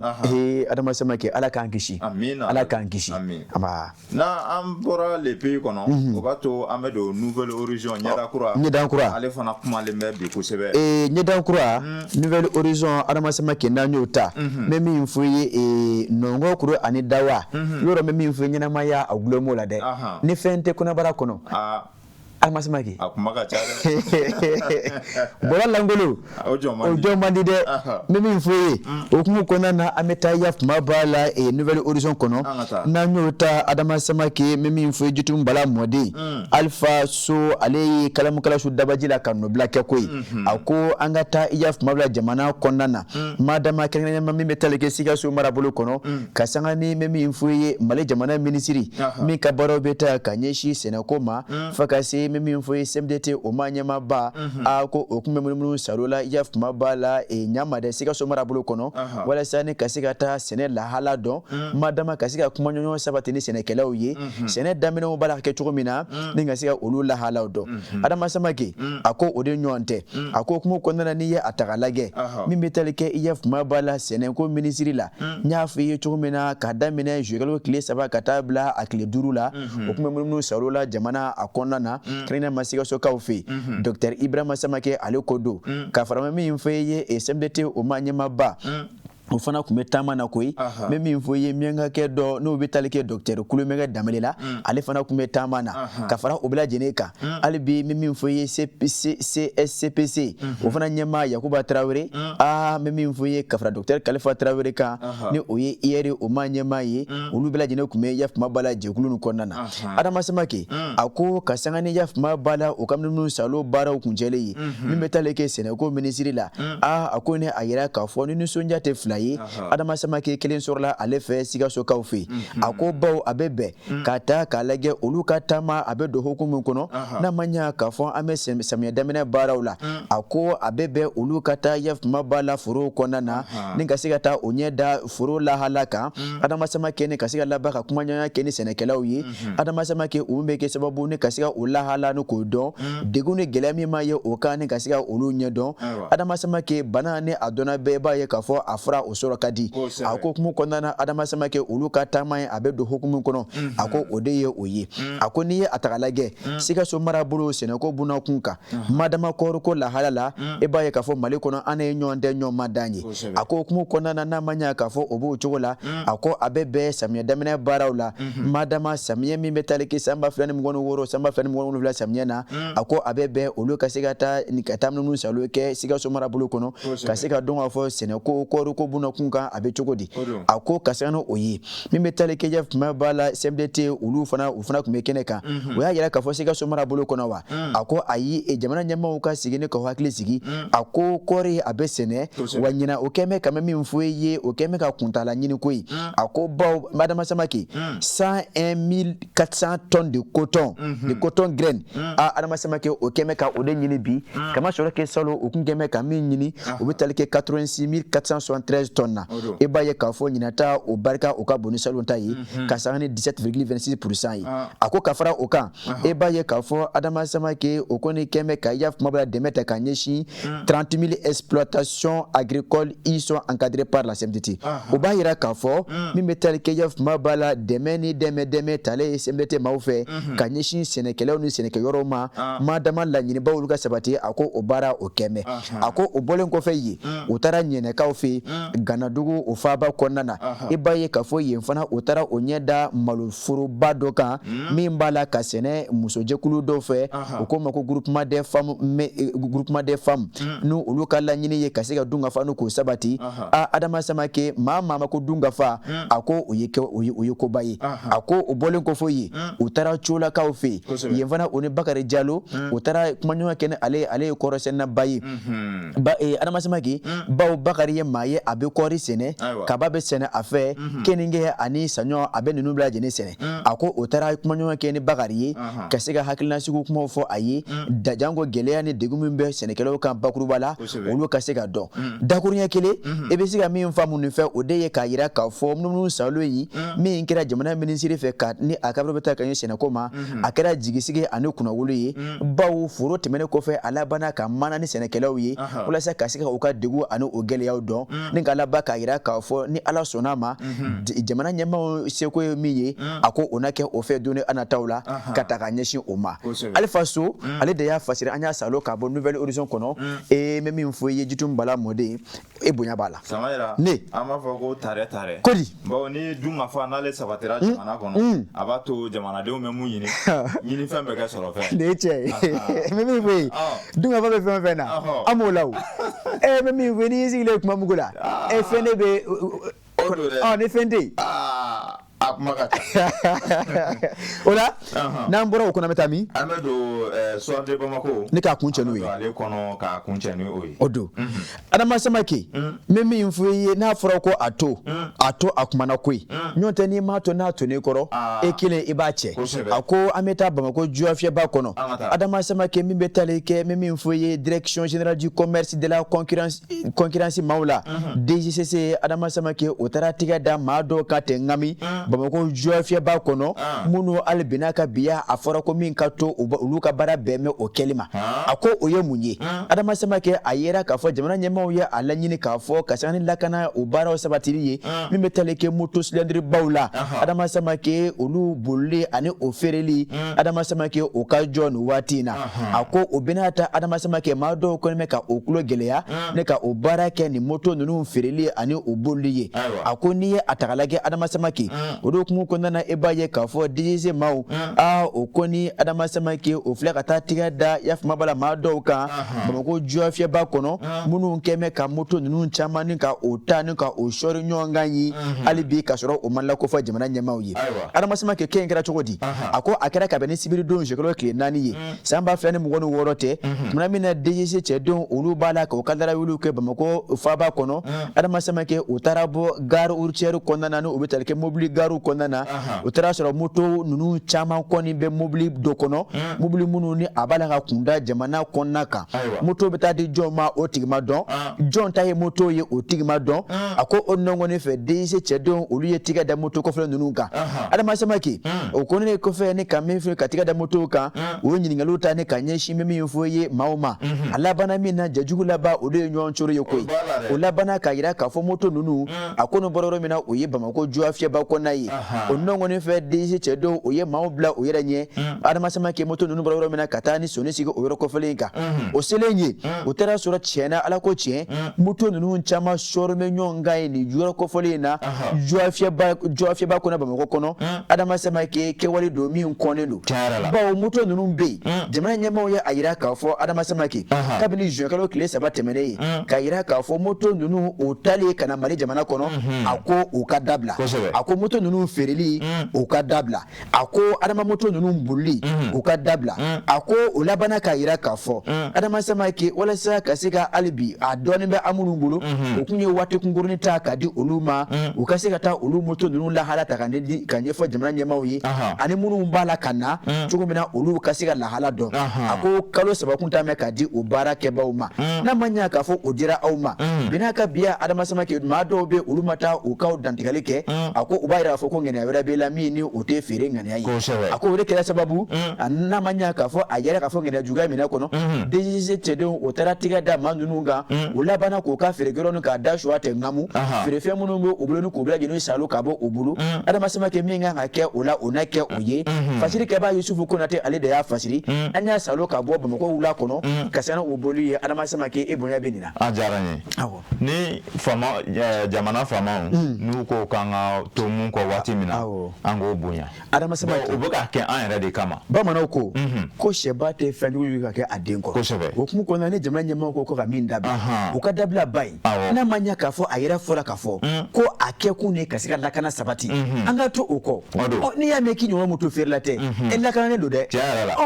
Adama Samake, Ala k'an kisi, Ala k'an kisi. N'an bɔra Le Pays kɔnɔ, o b'a to an bɛ don Nouvel Horizon, Ɲɛda Kura. Ɲɛda Kura. Ale fana kumalen bɛ bi kosɛbɛ. Ɲɛda Kura, Nouvel Horizon, Adama Samake, n'an y'o ta, n bɛ min fɔ i ye, nɔngɔn kuru ani dawa yɔrɔ, n bɛ min fɔ i ye, ɲɛnamaya a gulon b'o la dɛ. Ni fɛn tɛ kɔnɔbara kɔnɔ, Adama Samake, a kuma ka ca dɛ. Bɔrɔ lankolon, o jɔ man di dɛ. N bɛ min fɔ i ye, o hukumu kɔnɔna na, an bɛ taa ya kuma b'a la Nouvel Horizon kɔnɔ. N'an y'o ta, Adama Samake, n bɛ min fɔ i ye, Jitum Bala mɔden Alpha So, ale ye kalamukalasu dabaji la ka nɔbila kɛ ko ye. A ko an ka taa i ya kuma bila jamana kɔnɔna na, madama kɛrɛnkɛrɛnnenya min bɛ tali kɛ Sikaso marabolo kɔnɔ, ka sanga ni n bɛ min fɔ i ye, Mali jamana minisiri min ka baaraw bɛ taa ka ɲɛsin sɛnɛko ma, fo ka se Samake, bɛ min fɔ ye CMDT o ma ɲɛmaaba, a ko o tun bɛ munumunu salo la i yafuma b'a la ɲama dɛ, Sikaso marabolo kɔnɔ, walasa ni ka se ka taa sɛnɛ lahala dɔn, madama ka se ka kumaɲɔgɔn sabati ni sɛnɛkɛlaw ye, sɛnɛ daminɛw b'a la ka kɛ cogo min na, ni ka se ka olu lahalaw dɔn. Adama Samake a ko o de ɲɔgɔn tɛ. A ko kuma kɔnɔna na, n'i ye a ta k'a lajɛ, min bɛ tali kɛ i yafuma b'a la sɛnɛko minisiri la, n y'a fɔ i ye cogo min na, k'a daminɛ juillet tile 3 ka taa bila a tile 5 la, o tun bɛ munumunu salo la jamana a kɔnɔna na, kɛrɛnkɛrɛnnenya ma Sikasokaw fɛ yen. Docteur Ibrahima Samake ale ko don ka fara min fɔ i ye CMDT o ma ɲɛmaaba, o fana tun bɛ taama na koyi. N bɛ min fɔ i ye, miyankakɛ dɔ n'o bɛ tali kɛ docteur Kulomɛgɛ Danbele la, ale fana tun bɛ taama na. Ka fara o bɛɛ lajɛlen kan, hali bi n bɛ min fɔ i ye, CSCPC o fana ɲɛmaa Yakuba Tarawele, aa n bɛ min fɔ i ye, ka fara docteur Kalifa Tarawele kan, ni o ye IR o ma ɲɛmaa ye, olu bɛɛ lajɛlen tun bɛ yafuma ba la jɛkulu nin kɔnɔna na. Adama Samake a ko ka sanga ni yafuma ba la o ka munumunu salo baaraw kuncɛlen ye, min bɛ tali kɛ sɛnɛko minisiri la, aa a ko ne a yira k'a fɔ ni nisɔndiya tɛ fila ye. Adama Samake kelen sɔrɔla ale fɛ Sikasokaw fɛ yen. A ko baw a bɛ bɛn ka taa k'a lajɛ olu ka taama a bɛ don hukumu kɔnɔ, n'a ma ɲa k'a fɔ an bɛ samiyɛ daminɛ baaraw la, a ko a bɛ bɛn olu ka taa yafuma ba la forow kɔnɔna na, ni ka se ka taa o ɲɛ da foro lahala kan. Adama Samake ni ka se ka laban ka kumaɲɔgɔnya kɛ ni sɛnɛkɛlaw ye. Adama Samake o bɛ kɛ sababu ni ka se ka o lahala ni k'o dɔn, degun ni gɛlɛya min ma ye o kan, ni ka se ka olu ɲɛdɔn. Adama Samake bana ni a dɔnna bɛɛ b'a ye k'a fɔ a fura o sɔrɔ ka di. A ko kuma kɔnɔna na, Adama Samake olu ka taama ye a bɛ don hukumu kɔnɔ, a ko o de ye o ye. A ko n'i ye a ta k'a lajɛ, Sikaso marabolo sɛnɛko bunakun kan, madama kɔɔriko lahala la, e b'a ye k'a fɔ Mali kɔnɔ an ye ɲɔgɔn tɛ ɲɔgɔn ma dan ye. A ko kuma kɔnɔna na, n'a ma ɲa k'a fɔ o b'o cogo la, a ko a bɛ bɛn samiyɛ daminɛ baaraw la, madama samiyɛ min bɛ tali kɛ san 2026 san 2027 samiyɛ na, a ko a bɛ bɛn olu ka se ka taa ka taa minnu salo kɛ Sikaso marabolo kɔnɔ, ka se ka dɔn k'a fɔ sɛnɛko kɔɔriko bunakun kan a bɛ cogo di. A ko ka sanga n'o ye, min bɛ tali kɛ yafuma ba la CMDT olu fana u fana tun bɛ kɛnɛ kan, o y'a yira k'a fɔ Sikaso marabolo kɔnɔ wa, a ko ayi, jamana ɲɛmaaw ka sigi ni ka hakili sigi. A ko kɔɔri a bɛ sɛnɛ wa ɲinan o kɛn bɛ ka min fɔ i ye, o kɛn bɛ ka kuntaala ɲini ko ye. A ko baw Adama Samake 101 400 tonnes de coton graine, a Adama Samake o kɛn bɛ ka o de ɲini bi, kama sɔrɔ kɛ salo o kun kɛn bɛ ka min ɲini, o bɛ tali kɛ 86 473 tonnes na. E b'a ye k'a fɔ ɲinan ta o barika o ka bon ni salon ta ye, ka sanga ni 17,26% ye. A ko ka fara o kan, e b'a ye k'a fɔ Adama Samake o kɔni kɛn bɛ ka yafuma bala dɛmɛ ta ka ɲɛsin 30 000 exploitations agricoles, ils sont encadrés par la CMDT. O b'a yira k'a fɔ min bɛ tali kɛ yafuma b'a la dɛmɛ ni dɛmɛ talen ye CMDT maaw fɛ ka ɲɛsin sɛnɛkɛlaw ni sɛnɛkɛyɔrɔw ma, madama laɲinibaw olu ka sabati. A ko o baara o kɛmɛ. A ko o bɔlen kɔfɛ yen, u taara ɲɛnɛkaw fɛ yen Ganadugu o faaba kɔnɔna na. I b'a ye k'a fɔ yen fana u taara o ɲɛ da maloforoba dɔ kan min b'a la ka sɛnɛ musojɛkulu dɔw fɛ, u k'o ma ko groupement des femmes, n'u olu ka laɲini ye ka se ka dunkafa n'u k'o sabati. A Adama Samake maa maa ma ko dunkafa, a ko o ye kɛ o ye koba ye. A ko o bɔlen kɔfɛ yen, u taara Colakaw fɛ yen. Yen fana o ni Bakari Jalo u taara kumaɲɔgɔnya kɛ ni ale ye. Ale ye kɔrɔsɛnɛnaba ye ba Adama Samake, bawo Bakari ye maa ye a bɛ kɔɔri sɛnɛ, kaba bɛ sɛnɛ a fɛ, keninge ani saɲɔ a bɛ ninnu bɛɛ lajɛlen sɛnɛ. A ko o taara kumaɲɔgɔnya kɛ ni Bakari ye ka se ka hakilinasigiw kumaw fɔ a ye, janko gɛlɛya ni degun min bɛ sɛnɛkɛlaw kan bakuruba la, olu ka se ka dɔn. Dakuruɲɛ kelen, i bɛ se ka min faamu nin fɛ, o de ye k'a yira k'a fɔ munumunu salo in min kɛra jamana minisiri fɛ ka ni a kaburu bɛ taa ka ɲɛ sɛnɛko ma, a kɛra jigisigi ani kunnawolo ye, bawo foro tɛmɛnen kɔfɛ a labanna ka mana ni sɛnɛkɛlaw ye walasa ka se ka u ka degun ani o gɛlɛyaw dɔn, ni ka laban k'a yira k'a fɔ ni Ala sɔnna a ma, jamana ɲɛmaaw seko ye min ye, a ko o na kɛ o fɛ don ni nataw la ka ta ka ɲɛsin o ma. Alifa So ale de y'a fasiri, an y'a salo k'a bɔ Nouvel Horizon kɔnɔ. E bɛ min fɔ i ye, Jitum Bala mɔden, e bonya b'a la. Samayira. Ne. An b'a fɔ ko tarɛ tarɛ. Kodi. Bawo ni dun ka fa n'ale sabatira jamana kɔnɔ, a b'a to jamanadenw bɛ mun ɲini, ɲinifɛn bɛ kɛ sɔrɔ fɛn. Nin ye tiɲɛ ye. N bɛ min fɔ ye, dun ka fa bɛ fɛn o fɛn na, an b'o la o. E bɛ min fɔ ye, n'i y'i sigilen kuma mugu la, e fɛn de bɛ O don dɛ. Ɔ ni fɛn tɛ yen. Aa. A kuma ka ca. O la, n'an bɔra o kɔnɔ, an bɛ taa min? An bɛ don Soir de Bamako. Ne k'a kun cɛ n'o ye. Ale kɔnɔ k'a kun cɛ ni o ye. O don, Adama Samake, n bɛ min fɔ i ye, n'a fɔra ko a to, a to, a kumana koyi. Ɲɔgɔn tɛ, n'i m'a to, n'a to n'i kɔrɔ, e kelen i b'a cɛ. A ko an bɛ taa Bamakɔ Jɔfiyɛba kɔnɔ. Adama Samake, min bɛ tali kɛ, n bɛ min fɔ i ye, Direction générale du commerce, de la concurrence maaw la, DGCC, Adama Samake, o taara tigɛ da maa dɔw kan ten ŋami Bamakɔ Jɔfiyɛba kɔnɔ, minnu hali bi n'a ka biya a fɔra ko min ka to olu ka baara bɛn bɛ o kɛli ma. A ko o ye mun ye? Adama Samake, a yera k'a fɔ jamana ɲɛmaaw ye a laɲini k'a fɔ ka sanga ni lakana o baaraw sabatili ye, min bɛ tali kɛ moto cylindre baw la, Adama Samake, olu bolili ani o feereli, Adama Samake, o ka jɔ nin waati in na. A ko o bɛna ta, Adama Samake, maa dɔw kɔni bɛ ka o tulo gɛlɛya ne ka o baara kɛ ni moto ninnu feereli ani o bolili ye. A ko n'i ye a ta k'a lajɛ, Adama Samake, o de hukumu kɔnɔna na, e b'a ye k'a fɔ DGC maaw, aa, o kɔni, Adama Samake, o filɛ ka taa tigɛ da yafama b'a la maa dɔw kan Bamakɔ Jɔfiyɛba kɔnɔ, minnu kɛn bɛ ka moto ninnu caman ni ka o ta ni ka o sɔɔri ɲɔgɔn kan ye hali bi, ka sɔrɔ o ma lakofɔ jamana ɲɛmaaw ye. Adama Samake, kɛ in kɛra cogo di? A ko a kɛra ka bɛn ni sibiridon zuwɛnkalo tile 4 ye, san 2026 tɛ. Tuma min na DGC cɛdenw olu b'a la k'u ka larawuliw kɛ Bamakɔ faaba kɔnɔ, Adama Samake, u taara bɔ gare routière kɔnɔna na, ni u bɛ tali kɛ mobili garew kɔnɔna na, u taara sɔrɔ moto ninnu caman kɔni bɛ mobili dɔ kɔnɔ, mobili minnu ni a b'a la ka kunda jamana kɔnɔna kan. Moto bɛ taa di jɔn ma, o tigi ma dɔn. Jɔn ta ye moto ye, o tigi ma dɔn. A ko o nɔngɔni fɛ, DGC cɛdenw olu ye tigɛ da moto kɔfɛla ninnu kan. Adama Samake, o kɔni kɔfɛ ni ka min fɛ ka tigɛ da moto kan, o ye ɲininkaliw ta ni ka ɲɛsin bɛ min fɔ ye maaw ma. A labanna min na, jɛjugu laban, o de ye ɲɔgɔn coro ye koyi. O labanna k'a yira k'a fɔ moto ninnu, a ko nin bɔra yɔrɔ min na, o ye Bamakɔ Jɔfiyɛba kɔnɔna ye. O nɔngɔni fɛ, DGC cɛdenw o ye maaw bila o yɛrɛ ɲɛ, Adama Samake, moto ninnu bɔra yɔrɔ min na, ka taa ni sɔnni sigi o yɔrɔ kɔfɛlen kan. O selen ye, o taara sɔrɔ tiɲɛna, Ala ko tiɲɛ, moto ninnu caman sɔɔri bɛ ɲɔgɔn kan ye nin yɔrɔ kɔfɔlen in na, Jɔfiyɛba kɔnɔ, Bamakɔ kɔnɔ. Adama Samake, kɛwale don min kɔnnen don, bawo moto ninnu bɛ yen. Jamana ɲɛmaaw ye a yira k'a fɔ, Adama Samake, kabini zuwɛnkalo tile 3 tɛmɛnen ye, k'a yira k'a fɔ moto ninnu o tali ka na Mali jamana kɔnɔ, a ko u ka dabila. A ko moto ninnu feereli, u ka dabila. A ko Adama, moto ninnu bolili, u ka dabila. A ko o labanna k'a yira k'a fɔ, Adama Samake, walasa ka se ka hali bi a dɔɔnin bɛ an minnu bolo, o kun ye waati kunkurunin ta ka di olu ma, u ka se ka taa olu moto ninnu lahala ta ka ɲɛfɔ jamana ɲɛmaaw ye ani minnu b'a la ka na cogo min na, olu ka se ka lahala dɔn. A ko kalo 3 kun ta mɛn ka di o baara kɛbaaw ma. N'a ma ɲɛ k'a fɔ o dira aw ma bina ka biya, Adama Samake, maa dɔw bɛ, olu ma taa u kaw dantigɛli kɛ. A ko u b'a yira k'a fɔ ko ŋaniya wɛrɛ b'e la min ni o tɛ feere ŋaniya ye. A ko o de kɛra sababu, n'a ma ɲɛ k'a fɔ a yɛrɛ k'a fɔ ŋaniya juguya minɛ kɔnɔ, DGC cɛdenw o taara tigɛ da maa ninnu kan. U labanna k'u ka feerekɛyɔrɔ k'a da suwa tɛ ŋamu, feerefɛn minnu bɛ u bolo ni k'u bɛɛ lajɛlen salo ka bɔ u bolo. Adama Samake, min kan ka kɛ o la, o na kɛ o ye. Fasiri kɛbaa Yusufu Konate, ale de y'a fasiri. An y'a salo ka bɔ Bamakɔ wula kɔnɔ ka sanga o boli ye. Adama Samake, e bonya bɛ nin na. A diyara n ye. Ni faama, jamana faamaw n'u ko k'an ka to mun kɔ waati min na, an k'o bonya. Adama Samake, u bɛ k'a kɛ an yɛrɛ de kama. Bamananw ko ko sɛba tɛ fɛn jugu ka kɛ a den kɔrɔ. O hukumu kɔnɔna, ni jamana ɲɛmaaw ko ka min dabila, u ka dabila ba ye. N'a ma ɲɛ k'a fɔ a yɛrɛ fɔra k'a fɔ ko a kɛkun de ka se ka lakana sabati, an ka to o kɔ. N'i y'a mɛn k'i ɲɔgɔn moto feerela tɛ, e lakananen don dɛ.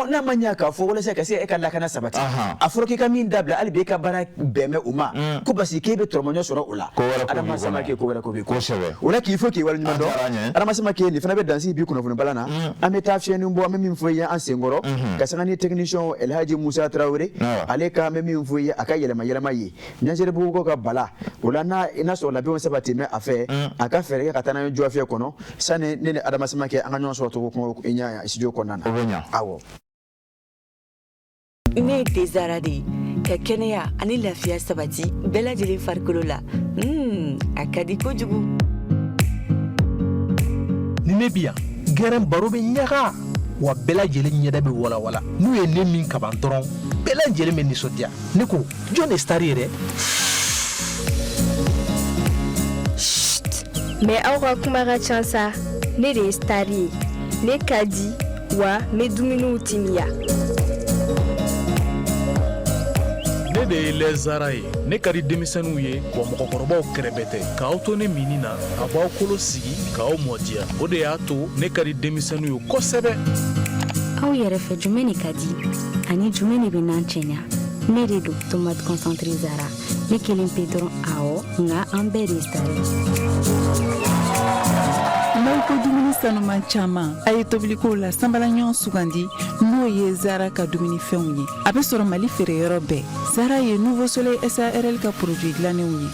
N'a ma ɲɛ k'a fɔ walasa ka se e ka lakana sabati, a fɔra k'i ka min dabila, hali bi e ka baara bɛn bɛ o ma, ko parce que k'e bɛ tɔrɔmɔɲɔ sɔrɔ o la. Adama Samake, ko wɛrɛ ko bɛ o la k'i fo k'i waleɲuman dɔn. Adama Samake, nin fana bɛ dansigi bi kunnafoni balan na. An bɛ taa fiɲɛnin bɔ, an bɛ min fɔ i ye an senkɔrɔ, ka sanga ni technicien Elhaji Musa Tarawele, ale ka an bɛ min fɔ i ye a ka yɛlɛma yɛlɛma ye Ɲanseribugukaw ka bala o la, n'a sɔrɔ labɛnw sabati bɛ a fɛ, a ka fɛɛrɛ kɛ ka taa n'an ye Jɔfiyɛ kɔnɔ, sani ne ni Adama Samake an ka ɲɔgɔn sɔrɔ cogo kuma ɲɛ studio kɔnɔna na. O bɛ ɲa. Awɔ. Ne ye Tezara de ye, ka kɛnɛya ani lafiya sabati bɛɛ lajɛlen farikolo la. A ka di kojugu. Ni ne bi yan, gɛrɛn baro bɛ ɲaga wa, bɛɛ lajɛlen ɲɛda bɛ walawala. N'u ye ne min kaban dɔrɔn, bɛɛ lajɛlen bɛ nisɔndiya. Ne ko, jɔn de star ye dɛ? Mais aw ka kuma ka ca sa. Ne de ye star ye. Ne ka di wa, n bɛ dumuniw timiya. Ne Ne de ye lait Zara ye. Ne ka di denmisɛnninw ye, wa mɔgɔkɔrɔbaw kɛrɛbɛtɛ. K'aw to ne minni na, a b'aw kolo sigi k'aw mɔdiya. O de y'a to ne ka di denmisɛnninw ye kosɛbɛ. Aw yɛrɛ fɛ, jumɛn de ka di ani jumɛn de bɛ n'an cɛɲa? Ne de don, tomate concentré Zara. Ne kelen pe dɔrɔn? Awɔ, nka an bɛɛ de ye star ye. N'aw ko dumuni sanuman caman, a ye tobilikow la sanbala ɲɔgɔn sugandi, n'o ye Zara ka dumunifɛnw ye. A bɛ sɔrɔ Mali feereyɔrɔ bɛɛ. Zara ye Nouveau Soleil SARL ka produit dilannenw ye.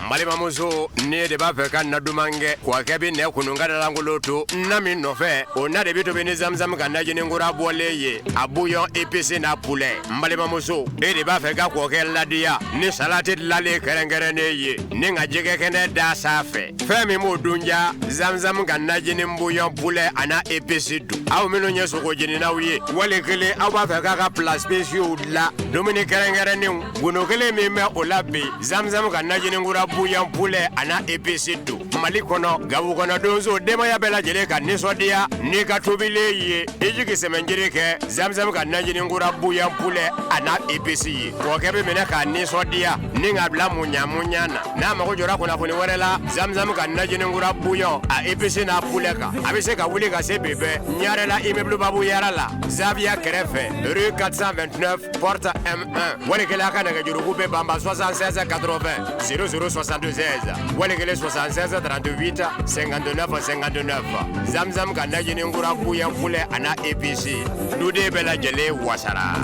N balimamuso, ne de b'a fɛ ka na duman kɛ kɔkɛ bɛ nɛ kunun ka dalankolon to na min nɔfɛ, o na de bɛ tobi ni zamzam ka najini kura bɔlen ye, a bouillon épice n'a poulet. N balimamuso, e de b'a fɛ ka kɔkɛ ladiya ni salati dilanlen kɛrɛnkɛrɛnnen ye ni ka jɛgɛ kɛnɛ da sanfɛ. Fɛn min b'o dunja, zamzam ka najini bouillon poulet a n'a épice dun. Aw minnu ye sogo jeninaw ye, wali kelen aw b'a fɛ k'a ka plats spéciaux dilan, dumuni kɛrɛnkɛrɛnnenw, gundo kelen min bɛ o la bi, zamzam ka najini kura bouillon poulet a n'a épice don. Mali kɔnɔ, gabu kɔnɔ, donso, denbaya bɛɛ lajɛlen ka nisɔndiya n'i ka tobilen ye, i jigi sɛmɛnjiri kɛ zamzam ka najini kura bouillon poulet a n'a épice ye. Kɔkɛ bɛ minɛ k'a nisɔndiya ni k'a bila muɲa muɲa na. N'a mago jɔra kunnafoni wɛrɛ la zamzam ka najini kura bouillon a épice n'a poulet kan, a bɛ se ka wuli ka se bi bɛɛ Ɲarela, immeuble Babu Yara la, Zaviya kɛrɛfɛ, rue 429, porte M1. Wali kelen a ka nɛgɛjuruku bɛ banba 76 80 00 76, wali kelen 76 38 59 59. Zamzam ka najini kura bouillon poulet a n'a épice, duden bɛɛ lajɛlen wasara.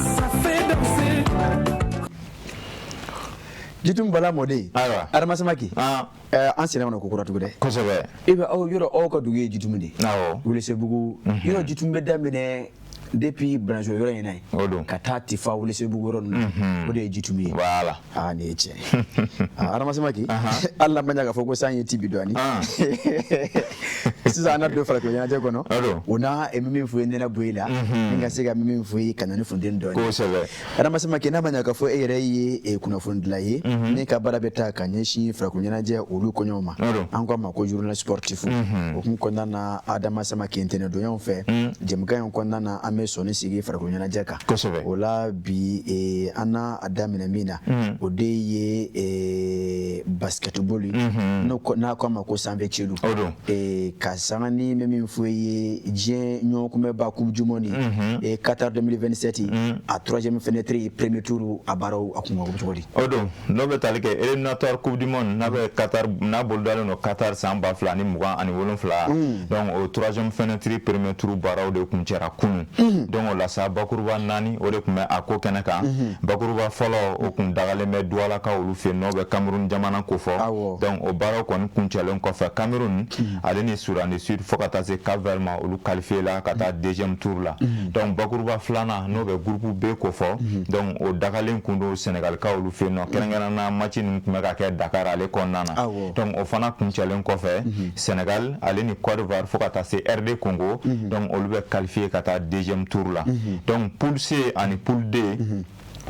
Jitum Bala mɔden. Ayiwa. Adama Samake. An senna kɔnɔ ko kura tugun dɛ. Kosɛbɛ. E bɛ aw yɔrɔ, aw ka dugu ye Jitumu de ye. Awɔ. Welesebugu. Yɔrɔ Jitumu bɛ daminɛ depuis Branzo yɔrɔ in na yen. O don. Ka taa Tifa, Welesebugu yɔrɔ ninnu na. O de ye Jitumu ye. Voilà. Aa, nin ye tiɲɛ ye. Aa, Adama Samake. Hali n'a ma ɲɛ k'a fɔ ko san ye ti bi dɔɔni. Sisan an na don farikolo ɲɛnajɛ kɔnɔ. O don. O n'a min fɔ ye nɛnɛ bɔ e la. Ni ka se ka min fɔ ye ka na ni funteni dɔɔni. Kosɛbɛ. Adama Samake, n'a ma ɲɛ k'a fɔ e yɛrɛ ye kunnafonidila ye ne ka baara bɛ taa ka ɲɛsin farikolo ɲɛnajɛ olu kɔɲɔw ma, an ko a ma ko journaliste sportif. O kun kɔnɔna na, Adama Samake, ntɛnɛndonyaw fɛ, jɛmukan in kɔnɔna na, an bɛ sɔnni sigi farikolo ɲɛnajɛ kan. Kosɛbɛ. O la bi, an n'a a daminɛ min na, o de ye basketball ye, n'a ko a ma ko sanfɛ celu. O don. Ka sanga ni bɛ min fɔ ye, diɲɛ ɲɔgɔnkunbɛnba coupe du monde Qatar 2027, a troisième fenêtre, premier tour, a baaraw a kun ka cogo di? O don, n'o bɛ tali kɛ éliminatoire coupe du monde n'a bɛ Qatar, n'a bolodalen don Qatar san 2027. Donc o troisième fenêtre, premier tour baaraw de kun cɛra kunun. Donc o la sa, bakuruba naani o de tun bɛ a ko kɛnɛ kan. Bakuruba fɔlɔ, o kun dagalen bɛ Doualakaw olu fɛ yen, n'o bɛ Cameroun jamana kofɔ. Donc o baaraw kɔni kuncɛlen kɔfɛ, Cameroun ale ni Soudan du Sud fo ka taa se Cap Vert ma, olu qualifié la ka taa deuxième tour la. Donc bakuruba filanan, n'o bɛ groupe B kofɔ, donc o dagalen kun don Sénégalikaw olu fɛ yen nɔ. Kɛrɛnkɛrɛnnenya, match ninnu tun bɛ ka kɛ Dakar ale kɔnɔna na. Donc o fana kuncɛlen kɔfɛ, Sénégal ale ni Côte d'Ivoire fo ka taa se RD Congo, donc olu bɛ qualifié ka taa deuxième tour la. Donc poule C ani poule D,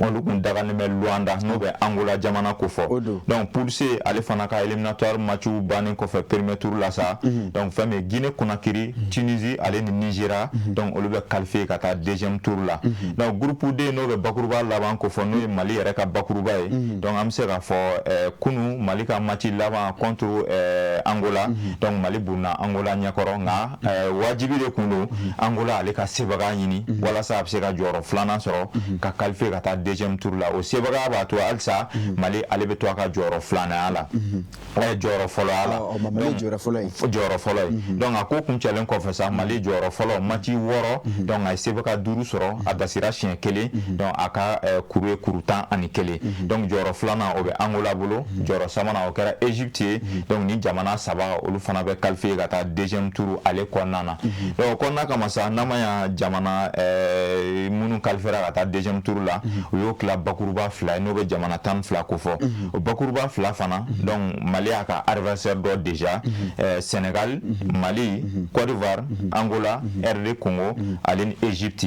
olu kun dagalen bɛ Luanda, n'o bɛ Angola jamana kofɔ. Donc poule C ale fana ka éliminatoire matchw bannen kɔfɛ premier tour la sa, donc fɛn min ye Guinée Conakry, Tunisie ale ni Nigeria, donc olu bɛ qualifié ka taa deuxième tour la. Donc groupe D, n'o bɛ bakuruba laban kofɔ, n'o ye Mali yɛrɛ ka bakuruba ye, donc an bɛ se k'a fɔ kunu Mali ka match laban contre Angola, donc Mali bunna Angola ɲɛkɔrɔ. Nka wajibi de kun don Angola ale ka sebaga ɲini walasa a bɛ se ka jɔyɔrɔ filanan sɔrɔ ka qualifié ka taa deuxième tour la. O sebaga b'a to halisa Mali ale bɛ to a ka jɔyɔrɔ filananya la, jɔyɔrɔ fɔlɔya la. Mali jɔyɔrɔ fɔlɔ ye. Jɔyɔrɔ fɔlɔ ye. Donc a ko kuncɛlen kɔfɛ sa, Mali jɔyɔrɔ fɔlɔ, match 6, donc a ye sebaga duuru sɔrɔ, a dasira siɲɛ kelen, donc a ka kuru ye kuru 11. Donc jɔyɔrɔ filanan, o bɛ Angola bolo. Jɔyɔrɔ sabanan, o kɛra Égypte ye. Donc ni jamana saba, olu fana bɛ qualifié ka taa deuxième tour ale kɔnɔna na. Donc o kɔnɔna kama sa, n'a ma ɲa jamana minnu qualifiera ka taa deuxième tour la, u y'o tila bakuruba fila ye, n'o bɛ jamana 12 kofɔ. O bakuruba fila fana, donc Mali y'a ka adversaire dɔ déjà: Sénégal, Mali, Côte d'Ivoire, Angola, RD Congo ale ni Égypte.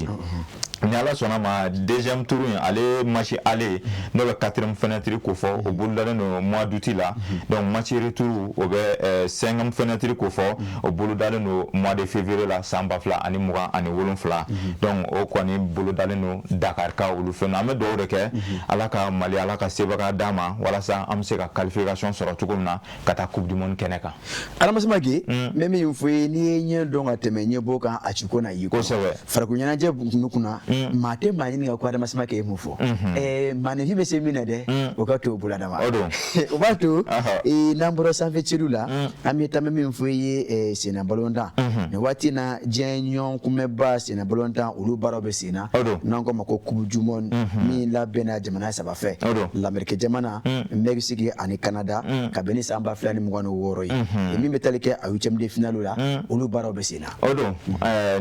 Ni Ala sɔnna ma, deuxième tour in, ale match aller, n'o bɛ quatrième fenêtre ko fɔ, o bolodalen don mois d'août la. Donc match retour, o bɛ cinquième fenêtre ko fɔ, o bolodalen don mois de février la san 2027. Donc o kɔni bolodalen don Dakar ka olu fɛn. An bɛ dugawu de kɛ Ala ka Mali, Ala ka sebaga d'an ma, walasa an bɛ se ka qualification sɔrɔ cogo min na ka taa Coupe du monde kɛnɛ kan. Adama Samake, n bɛ min fɔ ye, n'i ye ɲɛ dɔn ka tɛmɛ ɲɛbɔ kan, a ci ko na y'i kɔ. Farikolo ɲɛnajɛ kun kunna, maa tɛ maa ɲininka ko Adama Samake ye mun fɔ. Maaninfin bɛ se min na dɛ, o ka to o bolo. Adama, o b'a to n'an bɔra sanfɛ celu la, an bɛ taa min fɔ i ye, senna balontan. Nin waati na, diɲɛ ɲɔgɔn kunbɛnba senna balontan, olu baaraw bɛ sen na, n'an k'o ma ko Coupe du monde, min labɛnna jamana saba fɛ, Lamɛrike jamana, Mexique ani Canada, ka bɛn ni san 2026 ye. Min bɛ tali kɛ a huitième de finale la, olu baaraw bɛ sen na. O don,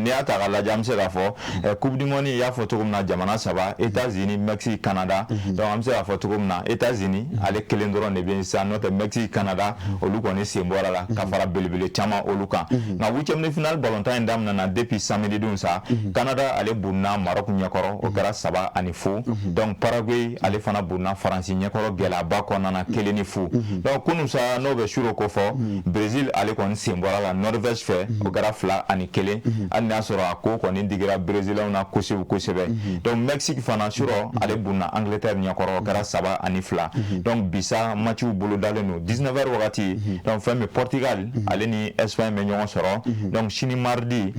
n'i y'a ta k'a lajɛ, an bɛ se k'a fɔ Coupe du monde, i y'a fɔ cogo min na, jamana saba, États-Unis, Mexique, Canada. Donc an bɛ se k'a fɔ cogo min na, États-Unis ale kelen dɔrɔn de bɛ yen sisan, n'o tɛ Mexique, Canada, olu kɔni sen bɔra la ka fara belebele caman olu kan. Nka huitième de finale balontan in daminɛna depuis samedi don sa. Canada ale bunna Maroc ɲɛkɔrɔ, o kɛra 3-0. Donc Paraguay ale fana bunna Faransi ɲɛkɔrɔ gɛlɛyaba kɔnɔna na, 1-0. Donc kunun sa, n'o bɛ suro ko fɔ, Brésil ale kɔni sen bɔra la Norvège fɛ, o kɛra 2-1, hali n'a sɔrɔ a ko kɔni digira Brésilien na kosɛbɛ kosɛbɛ. Donc Mexique fana surɔ, ale bunna Angleterre ɲɛkɔrɔ, o kɛra 3-2. Donc bisa matchiw bolodalen don 19 heures wagati. Donc fɛn min, Portugal ale ni Espagne bɛ ɲɔgɔn sɔrɔ. Donc sini mardi,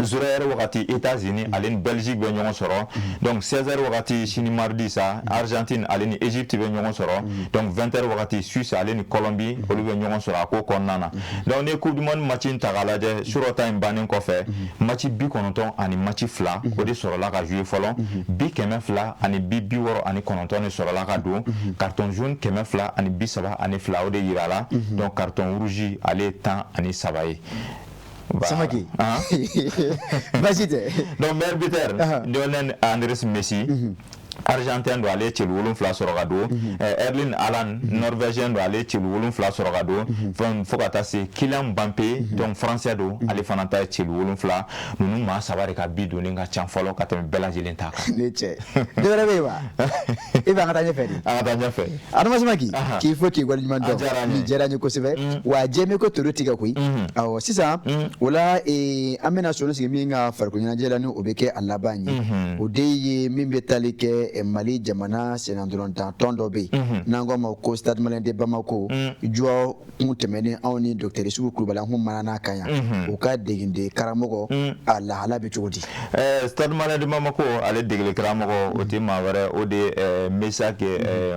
0 heure wagati, États-Unis ale ni Belgique bɛ ɲɔgɔn sɔrɔ. Donc 16 heures wagati sini mardi sa, Argentine ale ni Égypte bɛ ɲɔgɔn sɔrɔ. Donc 20 heures wagati, Suisse ale ni Colombie, olu bɛ ɲɔgɔn sɔrɔ a ko kɔnɔna na. Donc ni Coupe du monde match in ta k'a lajɛ, surɔ ta in bannen kɔfɛ, match 90 ani match 2, o de sɔrɔla ka jouer fɔlɔ. Bi 200 ani bi 69 de sɔrɔla ka don. Carton jaune 232, o de yira la. Donc carton rouge, ale ye 13 ye. Samake, baasi tɛ. Donc meilleur buteur, Lionel Andrés Messi, Argentin don, ale ye celu 7 sɔrɔ ka don. Erling Haaland, Norvégien don, ale ye celu 7 sɔrɔ ka don. Fo ka taa se Kylian Mbappé, donc français don, ale fana ta ye celu 7. Ninnu maa saba de ka bi donnen ka ca fɔlɔ ka tɛmɛ bɛɛ lajɛlen ta kan. Ne cɛ, dɔ wɛrɛ bɛ yen wa? E bɛ an ka taa ɲɛfɛ de. An ka taa ɲɛfɛ. Adama Samake, k'i fo k'i waleɲuman dɔn, nin diyara n ye kosɛbɛ. Wa jɛmɛ ko toro tigɛ koyi. Awɔ, sisan o la, an bɛna sɔnni sigi min ka farikolo ɲɛnajɛ la, ni o bɛ kɛ a laban ye, o de ye min bɛ tali kɛ Mali jamana sennantolatan tɔn dɔ bɛ yen n'an k'a ma ko Stade Malien de Bamako. Jɔ kun tɛmɛnen, anw ni docteur Isufu Kulubali, an kun mana n'a kan yan, u ka degeden karamɔgɔ, a lahala bɛ cogo di? Stade Malien de Bamako ale degeli karamɔgɔ, o tɛ maa wɛrɛ, o de ye Mesak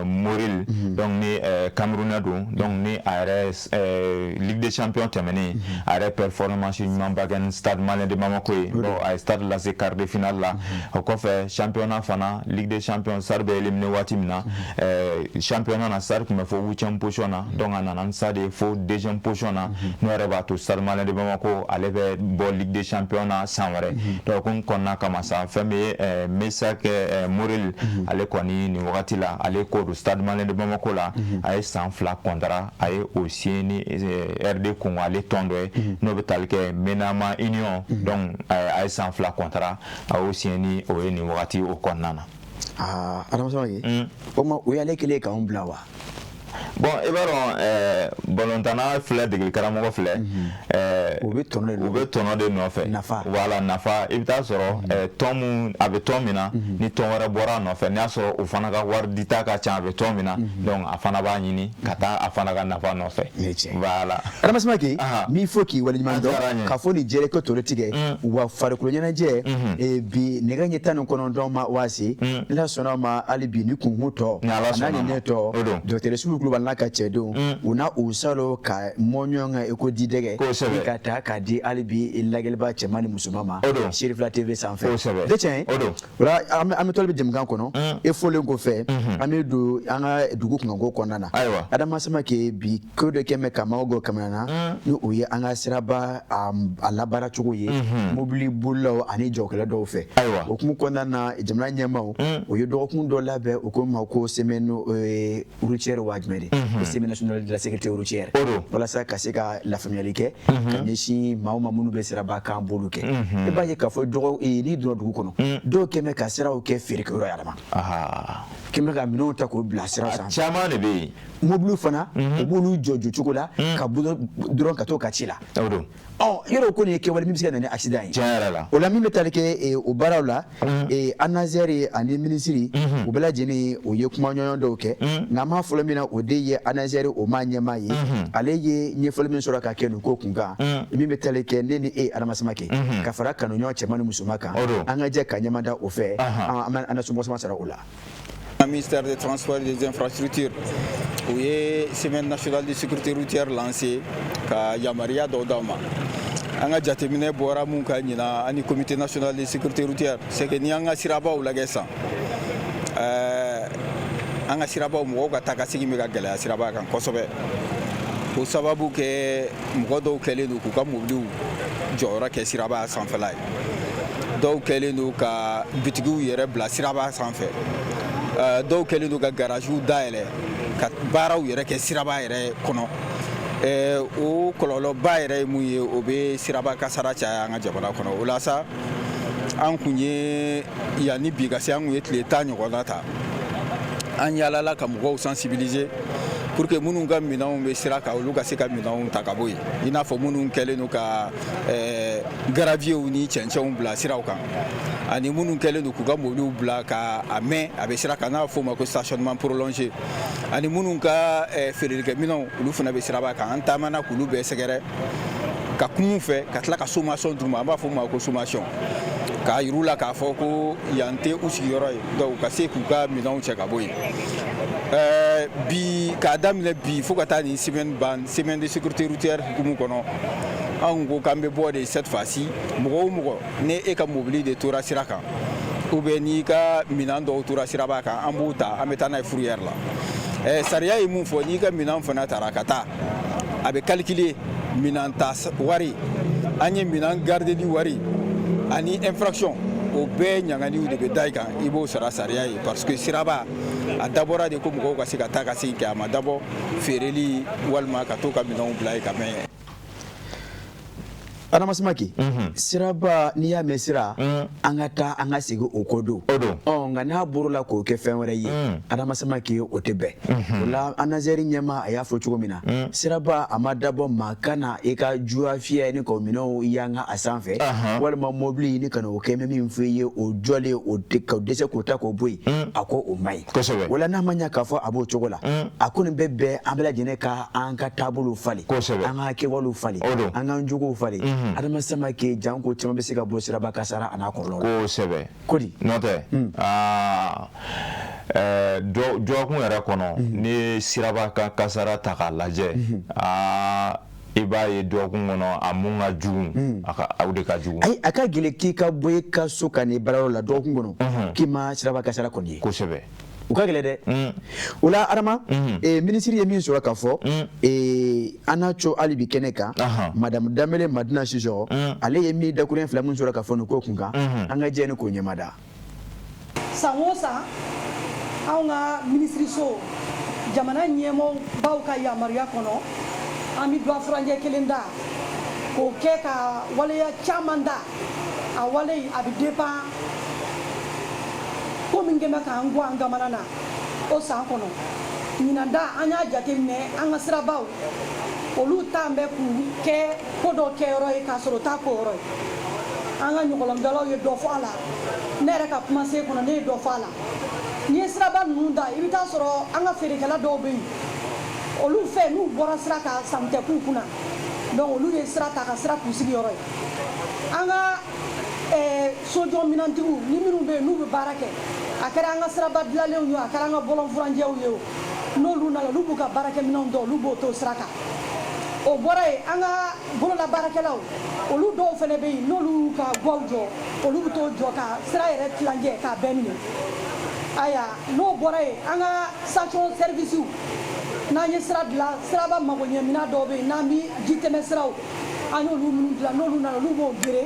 Moril. Donc ni Camerounais don. Donc ni a yɛrɛ, Ligue des champions tɛmɛnen, a yɛrɛ performance ɲumanba kɛ ni Stade Malien de Bamako ye. Bon, a ye Stade lase quart de finale la. O kɔfɛ, championnat fana, Ligue des champions, Stade bɛ éliminé waati min na, championnat na, Stade tun bɛ fo huitième position na. Donc a nana ni Stade ye fo deuxième position na, n'o yɛrɛ b'a to Stade Malien de Bamako ale bɛ bɔ Ligue des champions na san wɛrɛ. Donc ko kɔnɔna kama sa, fɛn min ye Mesak Moril, ale kɔni nin wagati la, ale ko don Stade Malien de Bamako la. A ye san 2 contrat, a ye o signé ni RD Congo ale tɔn dɔ ye, n'o bɛ tali kɛ Menama Union. Donc a ye san 2 contrat, a y'o signé ni o ye nin wagati o kɔnɔna na. Aa, Adama Samake, o ma o y'ale kɛlen k'anw bila wa? Bon, i b'a dɔn, balontanna filɛ, degeli karamɔgɔ filɛ, u bɛ tɔnɔ de u bɛ tɔnɔ de nɔfɛ. Nafa. Voilà, nafa. I bɛ taa sɔrɔ tɔn mun a bɛ tɔn min na, ni tɔn wɛrɛ bɔra a nɔfɛ, n'i y'a sɔrɔ o fana ka wari dita ka ca a bɛ tɔn min na, donc a fana b'a ɲini ka taa a fana ka nafa nɔfɛ. Voilà. Adama Samake, n b'i fo k'i waleɲuman dɔn k'a fɔ nin jɛrɛ ko toro tigɛ wa farikolo ɲɛnajɛ bi nɛgɛ ɲɛ 19 ma waasi. Ni Ala sɔnna ma, hali bi ni kunkun tɔ a n'a nin ne tɔ, docteur Isufu Kulubali n'a ka cɛdenw, u n'a u salo ka mɔ ɲɔgɔn kan i ko didɛgɛ ka ta k'a di hali bi lajɛliba cɛman ni musoman ma Serifila TV sanfɛ. De tiɲɛ o la, an bɛ tɔli bɛ jɛmukan kɔnɔ. E fɔlen kɔfɛ, an bɛ don an ka dugu kunkanko kɔnɔna na. Adama Samake, bi ko dɔ kɛ mɛ ka maaw gɔ kamana na, ni o ye an ka siraba a labaara cogo ye mobili bolilaw ani jagokɛla dɔw fɛ. O hukumu kɔnɔna na, jamana ɲɛmaaw, o ye dɔgɔkun dɔ labɛn, o ko ma ko semaine routière waa jumɛn de. Ko semaine nationale de la sécurité routière, walasa ka se ka lafaamuyali kɛ ka ɲɛsin maa o maa minnu bɛ siraba kan boliw kɛ. I b'a ye k'a fɔ dɔgɔ n'i donna dugu kɔnɔ, dɔw kɛn bɛ ka siraw kɛ feerekɛyɔrɔ yɛrɛ ma, kɛn bɛ ka minɛnw ta k'o bila sira sanfɛ. Caman de bɛ yen. Mobiliw fana, u b'olu jɔ jɔcogo la ka bɔ dɔrɔn ka t'o ka ci la. Ɔ, yɔrɔ ko nin ye kɛwale min bɛ se ka na ni accident ye. Tiɲɛ yɛrɛ la. O la, min bɛ tali kɛ o baaraw la, ANASER ani minisiri, u bɛɛ lajɛlen o ye kumaɲɔgɔn dɔw kɛ. Nka an b'a fɔlɔ min na, o de ye ANASER o maa ɲɛmaa ye. Ale ye ɲɛfɔli min sɔrɔ ka kɛ nin ko kun kan, min bɛ tali kɛ ne ni e Adama Samake ka fara kanuɲɔgɔn cɛman ni musoman kan, an ka jɛ ka ɲɛmada o fɛ, an na somɔgɔ sara o la. Ministère des Transports et des Infrastructures, u ye semaine nationale de sécurité routière lancé ka yamaruya dɔw d'aw ma. An ka jateminɛ bɔra mun ka ɲina ani comité national de sécurité routière, c'est que ni an ka sirabaw lajɛ sisan, an ka sirabaw, mɔgɔw ka taa ka segin bɛ ka gɛlɛya siraba kan kosɛbɛ. O sababu kɛ, mɔgɔ dɔw kɛlen don k'u ka mobiliw jɔyɔrɔ kɛ siraba sanfɛla ye, dɔw kɛlen don ka bitigiw yɛrɛ bila siraba sanfɛ, dɔw kɛlen don ka garaziw dayɛlɛ ka baaraw yɛrɛ kɛ siraba yɛrɛ kɔnɔ. O kɔlɔlɔba yɛrɛ ye mun ye? O bɛ siraba kasara caya an ka jamana kɔnɔ. O la sa, an kun ye yanni bi ka se, an kun ye tile 10 ɲɔgɔnna ta, an yaalala ka mɔgɔw sensibiliser pour que minnu ka minɛnw bɛ sira kan, olu ka se ka minɛnw ta ka bɔ yen, i n'a fɔ minnu kɛlen don ka gravierw ni cɛncɛnw bila siraw kan, ani minnu kɛlen don k'u ka mobiliw bila ka a mɛn a bɛ sira kan, n'a fɔ o ma ko stationnement prolongé, ani minnu ka feerelikɛminɛnw, olu fana bɛ siraba kan. An taamana k'olu bɛɛ sɛgɛrɛ ka kuma u fɛ, ka tila ka sommation d'u ma, an b'a fɔ o ma ko sommation, k'a yir'u la k'a fɔ ko yan tɛ u sigiyɔrɔ ye, donc u ka se k'u ka minɛnw cɛ ka bɔ yen. Bi, k'a daminɛ bi fo ka taa nin semaine ban, semaine de sécurité routière hukumu kɔnɔ, anw ko k'an bɛ bɔ de cette fois-ci, mɔgɔ o mɔgɔ ni e ka mobili de tora sira kan, ou bien n'i ka minɛn dɔw tora siraba kan, an b'o ta, an bɛ taa n'a ye fourrière la. Sariya ye mun fɔ? N'i ka minɛn fana taara ka taa, a bɛ calculer minɛn ta wari, an ye minɛn gardeli wari ani infraction, o bɛɛ ɲanganiw de bɛ da i kan, i b'o sara sariya ye, parce que siraba a dabɔra de ko mɔgɔw ka se ka taa ka segin kɛ, a ma dabɔ feereli walima ka to ka minɛnw bila yen ka mɛn. Adama Samake, siraba, n'i y'a mɛn sira, an ka taa an ka segin o ko don. Ɔ, nka n'a bɔr'o la k'o kɛ fɛn wɛrɛ ye, Adama Samake, o tɛ bɛn o la. ANASER ɲɛmaa, a y'a fɔ cogo min na, siraba a ma dabɔ maa ka na i ka juya fiyɛ ni k'o minɛnw yanga a sanfɛ, walima mobili ni ka n'o kɛ min f'i ye, o jɔlen o ka dɛsɛ k'o ta k'o bɔ yen, a ko o man ɲi. O la, n'a ma ɲɛ k'a fɔ a b'o cogo la, a ko nin bɛ bɛn an bɛɛ lajɛlen ka an ka taabolow falen, an ka kɛwalew falen, an k'an jogow falen. Adama Samake, janko caman bɛ se ka bɔ siraba kasara a n'a kɔlɔlɔ la. Kosɛbɛ. Kodi. N'o tɛ, aa, dɔgɔkun yɛrɛ kɔnɔ, n'i ye siraba kan kasara ta k'a lajɛ, aa, i b'a ye dɔgɔkun kɔnɔ a mun ka jugu, a ka o de ka jugu. Ayi, a ka gɛlɛn k'i ka bɔ i ka so ka n'i baarayɔrɔ la dɔgɔkun kɔnɔ k'i ma siraba kasara kɔni ye. O ka gɛlɛn dɛ. O la, Adama, minisiri ye min sɔrɔ k'a fɔ, an n'a co hali bi kɛnɛ kan, madame Danbele Madina Sisɔkɔ, ale ye min dakuruɲɛ fila min sɔrɔ k'a fɔ nin ko kun kan, an ka jɛ ni k'o ɲɛmada. San o san, anw ka minisiriso, jamana ɲɛmɔgɔbaw ka yamaruya kɔnɔ, an bɛ dɔ furancɛ kelen da k'o kɛ ka waleya caman da. A wale a bɛ dépend ko min kɛn bɛ k'an gɔ an kamana na o san kɔnɔ. Ɲinan da, an y'a jateminɛ, an ka sirabaw, olu ta bɛ k'u kɛ ko dɔ kɛyɔrɔ ye k'a sɔrɔ o t'a ko yɔrɔ ye. An ka ɲɔgɔlɔnbɔlaw ye dɔ fɔ a la, ne yɛrɛ ka kumasen kɔnɔ, ne ye dɔ fɔ a la. N'i ye siraba ninnu da, i bɛ taa sɔrɔ an ka feerekɛla dɔw bɛ yen, olu fɛ n'u bɔra sira kan, san tɛ k'u kunna, donc olu ye sira ta ka sira k'u sigiyɔrɔ ye. An ka sojɔ minɛntigiw ni minnu bɛ yen n'u bɛ baara kɛ, a kɛra an ka siraba dilanlenw ye o, a kɛra an ka bɔlɔn furancɛw ye o, n'olu nana, olu b'u ka baarakɛminɛnw dɔn, olu b'o to sira kan. O bɔra yen, an ka bolola baarakɛlaw, olu dɔw fana bɛ yen, n'olu y'u ka gaw jɔ, olu bɛ t'o jɔ ka sira yɛrɛ tilancɛ k'a bɛɛ minɛ. Ayiwa, n'o bɔra yen, an ka station service, n'an ye sira dilan, siraba magoɲɛminɛn dɔw bɛ yen, n'an bɛ ji tɛmɛ siraw, an y'olu minnu dilan, n'olu nana, olu b'o gere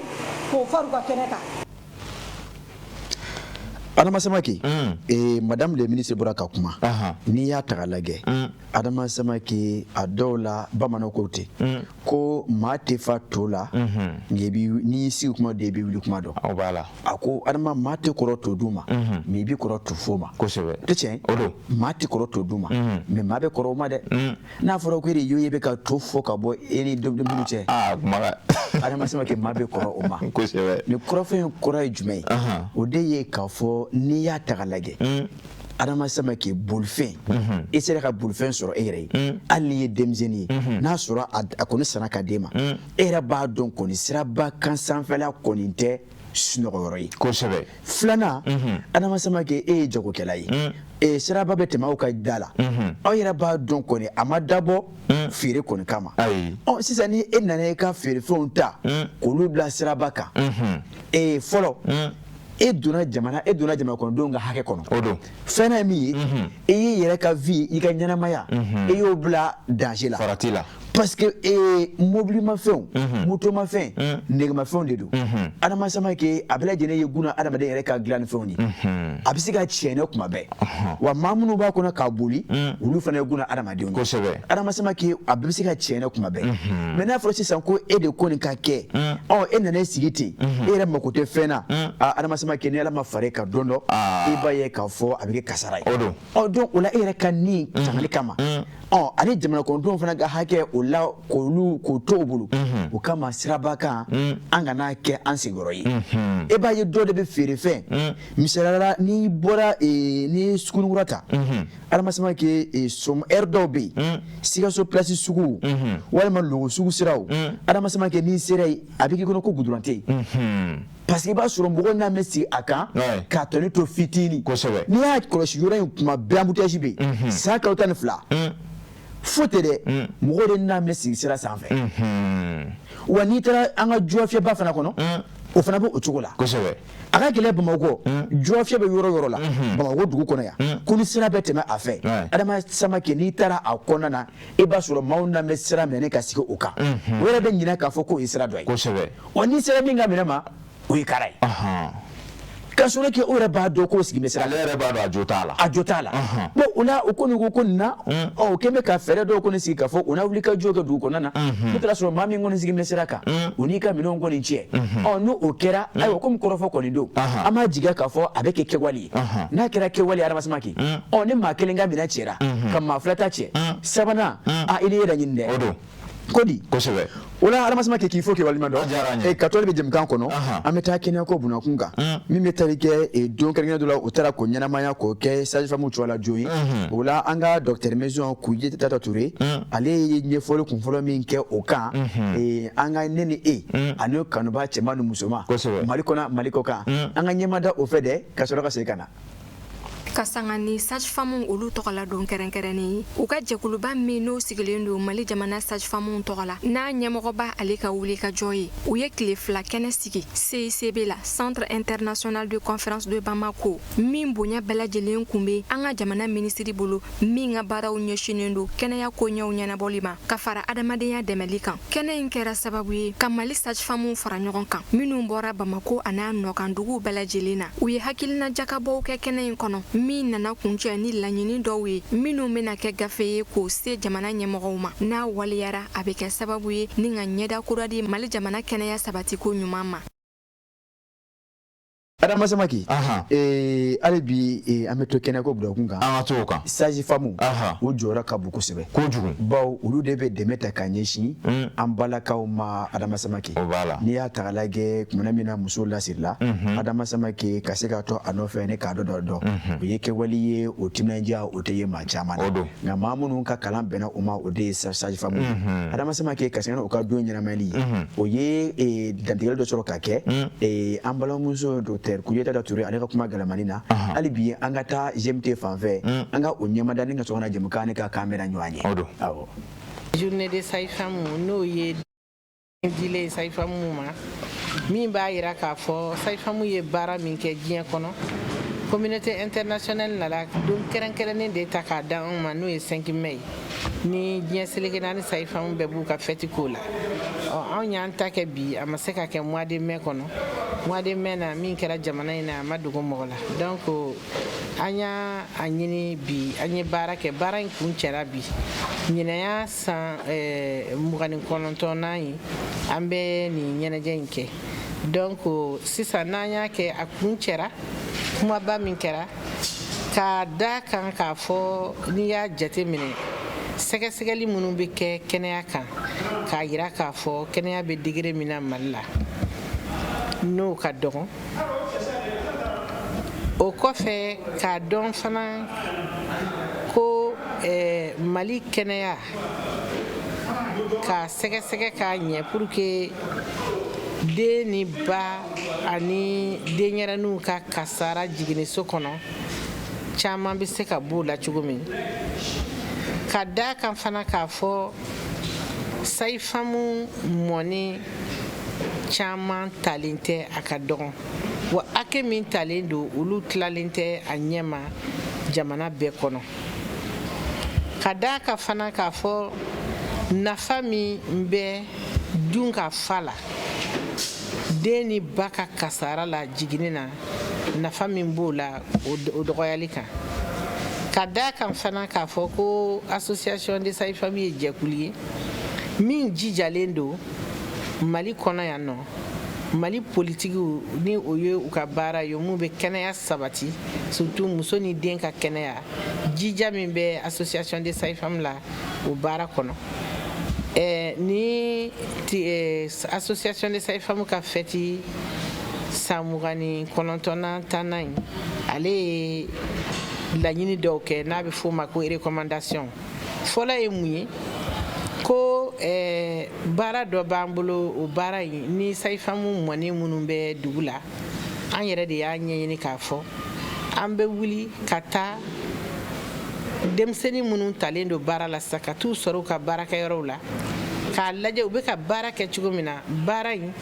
k'o far'u ka kɛnɛ kan. Adama Samake, madame le ministre bɔra ka kuma. N'i y'a ta k'a lajɛ, Adama Samake, a dɔw la bamananw ko ten ko maa tɛ fa to la, nka i b'i n'i y'i sigi kuma dɔn, i b'i wuli kuma dɔn. A ko Adama, maa tɛ kɔrɔ to dun ma, mais i bɛ kɔrɔ to fo ma. O tɛ tiɲɛ ye? O don. Maa tɛ kɔrɔ to dun ma, mais maa bɛ kɔrɔ o ma dɛ. N'a fɔra ko e de ye bɛ ka to fɔ ka bɔ e ni denmisɛnninw cɛ, Adama Samake, maa bɛ kɔrɔ o ma. Nin kɔrɔfɔ in kɔrɔ ye jumɛn ye? O de ye k'a fɔ n'i y'a ta k'a lajɛ, Adama Samake, bolifɛn, i sera ka bolifɛn sɔrɔ e yɛrɛ ye, hali n'i ye denmisɛnnin ye, n'a sɔrɔ a kɔni sanna ka d'e ma, e yɛrɛ b'a dɔn kɔni siraba kan sanfɛla kɔni tɛ sunɔgɔyɔrɔ ye. Filanan, Adama Samake, e ye jagokɛla ye, siraba bɛ tɛmɛ aw ka da la, aw yɛrɛ b'a dɔn kɔni a ma dabɔ feere kɔni kama. Ɔ sisan, ni e nana i ka feerefɛnw ta k'olu bila siraba kan, fɔlɔ e donna jamana, e donna jamana kɔnɔdenw ka hakɛ kɔnɔ. O don. Fɛn ye min ye, e y'i yɛrɛ ka vie, i ka ɲɛnamaya, e y'o bila danger la. Farati la. Parce que mobilimafɛnw, motomafɛn, nɛgɛmafɛnw de don. Adama Samake, a bɛɛ lajɛlen ye guna adamaden yɛrɛ ka dilannifɛnw ye. A bɛ se ka tiɲɛ kuma bɛɛ, wa maa minnu b'a kɔnɔ k'a boli, olu fana ye guna adamadenw ye. Adama Samake, a bɛɛ bɛ se ka tiɲɛ kuma bɛɛ. Mais n'a fɔra sisan ko e de ko nin ka kɛ, ɔ e nana e sigi ten, e yɛrɛ mako tɛ fɛn na, Adama Samake, ni Ala ma fara e kan don dɔ, i b'a ye k'a fɔ a bɛ kɛ kasara ye. O don. Ɔ donc o la, e yɛrɛ ka nin tangali kama, ɔ ani jamana kɔnɔdenw fana ka hakɛ o la, k'olu k'o to u bolo, o kama siraba kan, an kana kɛ an sigiyɔrɔ ye. E b'a ye dɔw de bɛ feere fɛn, misaliya la, n'i bɔra, n'i ye Sugunikura ta, Adama Samake, sɔm heure dɔw bɛ yen, Sikaso place sugu walima Logo sugu siraw, Adama Samake, n'i sera yen, a bɛ k'i kɔnɔ ko goudron tɛ yen, parce que i b'a sɔrɔ mɔgɔw n'a bɛ sigi a kan k'a tɔni to fitinin. N'i y'a kɔlɔsi yɔrɔ in, kuma bɛɛ embouteillage bɛ yen san kalo 12. Fo tɛ dɛ, mɔgɔw de n'a bɛ sigi sira sanfɛ. Wa n'i taara an ka jɔfiyɛba fana kɔnɔ, o fana bɛ o cogo la. A ka gɛlɛn Bamakɔ, jɔfiyɛ bɛ yɔrɔ yɔrɔ la Bamakɔ dugu kɔnɔ yan, ko ni sira bɛ tɛmɛ a fɛ, Adama Samake, n'i taara a kɔnɔna na, i b'a sɔrɔ maaw n'a bɛ sira minɛ ka sigi o kan, o yɛrɛ bɛ ɲinɛ k'a fɔ k'o ye sira dɔ ye. Wa n'i sera min ka minɛ ma, o ye kara ye, ka sɔrɔ kɛ o yɛrɛ b'a dɔn k'o sigi bɛ sira. Ale yɛrɛ b'a dɔn a jo t'a la. A jo t'a la. Bon, o la, o kɔni ko nin na, ɔ o kɛn bɛ ka fɛɛrɛ dɔw kɔni sigi k'a fɔ o n'a wuli ka jɔ kɛ dugu kɔnɔna na, n'o taara sɔrɔ maa min kɔni sigi bɛ sira kan, o n'i ka minɛnw kɔni tiɲɛ. Ɔ n'o o kɛra, ayiwa, komi kɔrɔfɔ kɔni don, an b'a jigiya k'a fɔ a bɛ kɛ kɛwale ye. N'a kɛra kɛwale ye, Adama Samake, ɔ ni maa kelen ka minɛn cɛra ka maa fila ta cɛ, sabanan, a i n'i yɛrɛ ɲini dɛ. O don. Ko di? O la, Adama Samake, k'i fo k'i waleɲuman dɔn. Ka tɔli bɛ jɛmukan kɔnɔ, an bɛ taa kɛnɛyako bunakun kan min bɛ tali kɛ don kɛrɛnkɛrɛn dɔ la, o taara k'o ɲɛnamaya k'o kɛ sage-femme cogoya la don ye. O la, an ka docteur maison Kujeta Ture, ale ye ɲɛfɔli kunfɔlɔ min kɛ o kan, an ka ne ni e ani kanuba cɛman ni musoman, Mali kɔnɔ, Mali kɔ kan, an ka ɲɛmada o fɛ dɛ, ka sɔrɔ ka segin ka na. Ka sanga ni sage-femme olu tɔgɔla don kɛrɛnkɛrɛnnen ye, u ka jɛkuluba min n'o sigilen don Mali jamana sage-femme tɔgɔ la, n'a ɲɛmɔgɔba ale ka wuli ka jɔ ye, u ye tile 2 kɛnɛ sigi CICB la, Centre international de conférence de Bamako, min bonya bɛɛ lajɛlen kun bɛ an ka jamana minisiri bolo, min ka baaraw ɲɛsinnen don kɛnɛya koɲɛw ɲɛnabɔli ma ka fara adamadenya dɛmɛli kan. Kɛnɛ in kɛra sababu ye ka Mali sage-femme fara ɲɔgɔn kan, minnu bɔra Bamako an'a nɔkan duguw bɛɛ lajɛlen na. U ye hakilina jakabɔw kɛ kɛnɛ in kɔnɔ, min nana kuncɛ ni laɲini dɔw ye, minnu bɛna kɛ gafe ye k'o se jamana ɲɛmɔgɔw ma. N'a waleyara, a bɛ kɛ sababu ye ni ka ɲɛda kura di Mali jamana kɛnɛya sabatiko ɲuman ma. Adama Samake, hali bi an bɛ to kɛnɛko bulakun kan. An ka to o kan. Sage femme, o jɔyɔrɔ ka bon kosɛbɛ. Kojugu. Bawo olu de bɛ dɛmɛ ta ka ɲɛsin an balakaw ma, Adama Samake. O b'a la. N'i y'a ta k'a lajɛ, kumana min na muso lasirila, Adama Samake, ka se ka to a nɔfɛ ne k'a dɔ dɔ dɔn, o ye kɛwale ye, o timinandiya o tɛ ye maa caman na. O don. Nka maa minnu ka kalan bɛnna o ma, o de ye sage femme ye. Adama Samake, ka segin o ka don ɲɛnamayali ye, o ye dantigɛli dɔ sɔrɔ ka kɛ an balimamuso docteur Kujeta Ture, ale ka kuma galamani na. Hali bi an ka taa GMT fan fɛ, an ka o ɲɛmada ni ka sɔn ka na jɛmukan ne ka kan bɛna ɲɔgɔn ye. O don. Awɔ. Journée de sage-femme, n'o ye dilen sage-femme ma, min b'a yira k'a fɔ sage-femme ye baara min kɛ diɲɛ kɔnɔ, communauté internationale nana don kɛrɛnkɛrɛnnen de ta k'a da anw ma, n'o ye 5 mai ye, ni diɲɛ seleke naani sage-femme bɛɛ b'u ka fête k'o la. Ɔ anw y'an ta kɛ bi, a ma se ka kɛ mois de mai kɔnɔ. Mois de mai na min kɛra jamana in na, a ma dogo mɔgɔ la. Donc an y'a a ɲini bi, an ye baara kɛ, baara in kun cɛra bi. Ɲinan y'a san 29nan ye an bɛ nin ɲɛnajɛ in kɛ. Donc sisan n'an y'a kɛ, a kun cɛra, kumaba min kɛra k'a da kan k'a fɔ, n'i y'a jate minɛ, sɛgɛsɛgɛli minnu bɛ kɛ kɛnɛya kan k'a yira k'a fɔ kɛnɛya bɛ degré min na Mali la, n'o ka dɔgɔn. O kɔfɛ, k'a dɔn fana ko Mali kɛnɛya k'a sɛgɛsɛgɛ k'a ɲɛ pour que den ni ba ani denyɛrɛninw ka kasara jiginniso kɔnɔ caman bɛ se ka b'o la cogo min. Ka da kan fana k'a fɔ sage-femme mɔni caman talen tɛ, a ka dɔgɔn wa, hakɛ min talen don, olu tilalen tɛ a ɲɛma jamana bɛɛ kɔnɔ. Ka da kan fana k'a fɔ nafa min bɛ dun ka fa la, den ni ba ka kasara la jiginni na, nafa min b'o la, o dɔgɔyali kan. Ka da kan fana k'a fɔ ko association des sages-femmes ye jɛkulu ye min jijalen don Mali kɔnɔ yan nɔ. Mali politigiw ni o ye u ka baara ye mun bɛ kɛnɛya sabati, surtout muso ni den ka kɛnɛya, jija min bɛ association des sages-femmes la o baara kɔnɔ. Ni association des sages-femmes ka fête san 29nan tannan in, ale ye laɲini dɔw kɛ n'a bɛ f'o ma ko recommandation. Fɔlɔ ye mun ye? Ko baara dɔ b'an bolo. O baara in ni sage-femme mɔni minnu bɛ dugu la, an yɛrɛ de y'a ɲɛɲini k'a fɔ an bɛ wuli ka taa denmisɛnnin minnu talen don baara la sisan, ka t'u sɔrɔ u ka baarakɛyɔrɔw la, k'a lajɛ u bɛ ka baara kɛ cogo min na. Baara in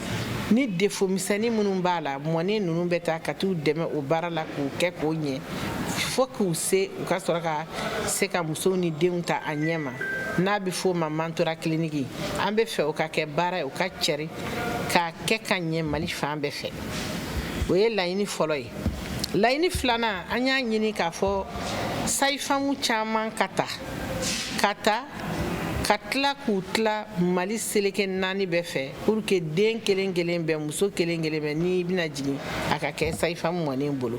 ni défaut misɛnnin minnu b'a la, mɔni ninnu bɛ taa ka t'u dɛmɛ o baara la k'u kɛ k'o ɲɛ, fo k'u se u ka sɔrɔ ka se ka musow ni denw ta a ɲɛ ma, n'a bɛ f'o ma mentorat clinique. An bɛ fɛ o ka kɛ baara ye, o ka cɛri k'a kɛ ka ɲɛ Mali fan bɛɛ fɛ. O ye laɲini fɔlɔ ye. Laɲini filanan, an y'a ɲini k'a fɔ sage-femme caman ka ta ka ta ka tila k'u tila Mali seleke naani bɛɛ fɛ, pour que den kelen kelen bɛɛ, muso kelen kelen bɛɛ, n'i bɛna jigin, a ka kɛ sage-femme mɔnen bolo.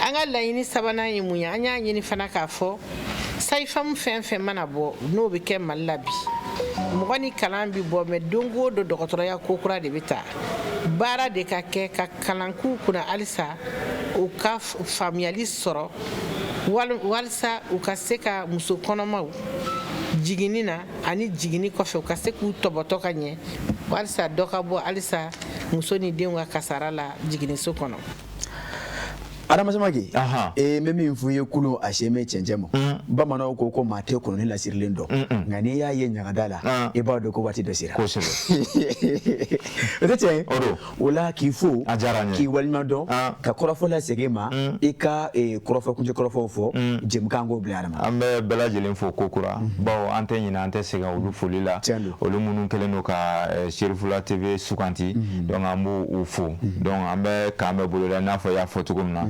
An ka laɲini sabanan ye mun ye? An y'a ɲini fana k'a fɔ sage-femme fɛn fɛn mana bɔ, n'o bɛ kɛ Mali la bi, mɔgɔ ni kalan bi bɔ mɛ, don o don dɔgɔtɔrɔya ko kura de bɛ ta, baara de ka kɛ ka kalan k'u kunna halisa u ka faamuyali sɔrɔ, walisa u ka se ka muso kɔnɔmaw jiginni na ani jiginni kɔfɛ, u ka se k'u tɔbɔtɔ ka ɲɛ, walisa dɔ ka bɔ halisa muso ni denw ka kasara la jiginniso kɔnɔ. Adama Samake, n bɛ min fɔ i ye, kulun a sen bɛ cɛncɛn ma. Bamananw ko ko maa tɛ kɔnɔni lasirilen dɔn, nka n'i y'a ye ɲagada la, i b'a dɔn ko waati dɔ sera. O tɛ tiɲɛ ye? O la, k'i fo, k'i waleɲuman dɔn, ka kɔrɔfɔ lasegin ma, i ka kɔrɔfɔ kuncɛ kɔrɔfɔw fɔ, jɛmukan k'o bila Adama. An bɛ bɛɛ lajɛlen fo kokura, bawo an tɛ ɲinɛ, an tɛ sɛgɛn olu foli la, olu minnu kɛlen don ka Serifula TV suganti. Donc an b'u fo. Donc an bɛ k'an bɛɛ bolo la, i n'a fɔ i y'a fɔ cogo min na.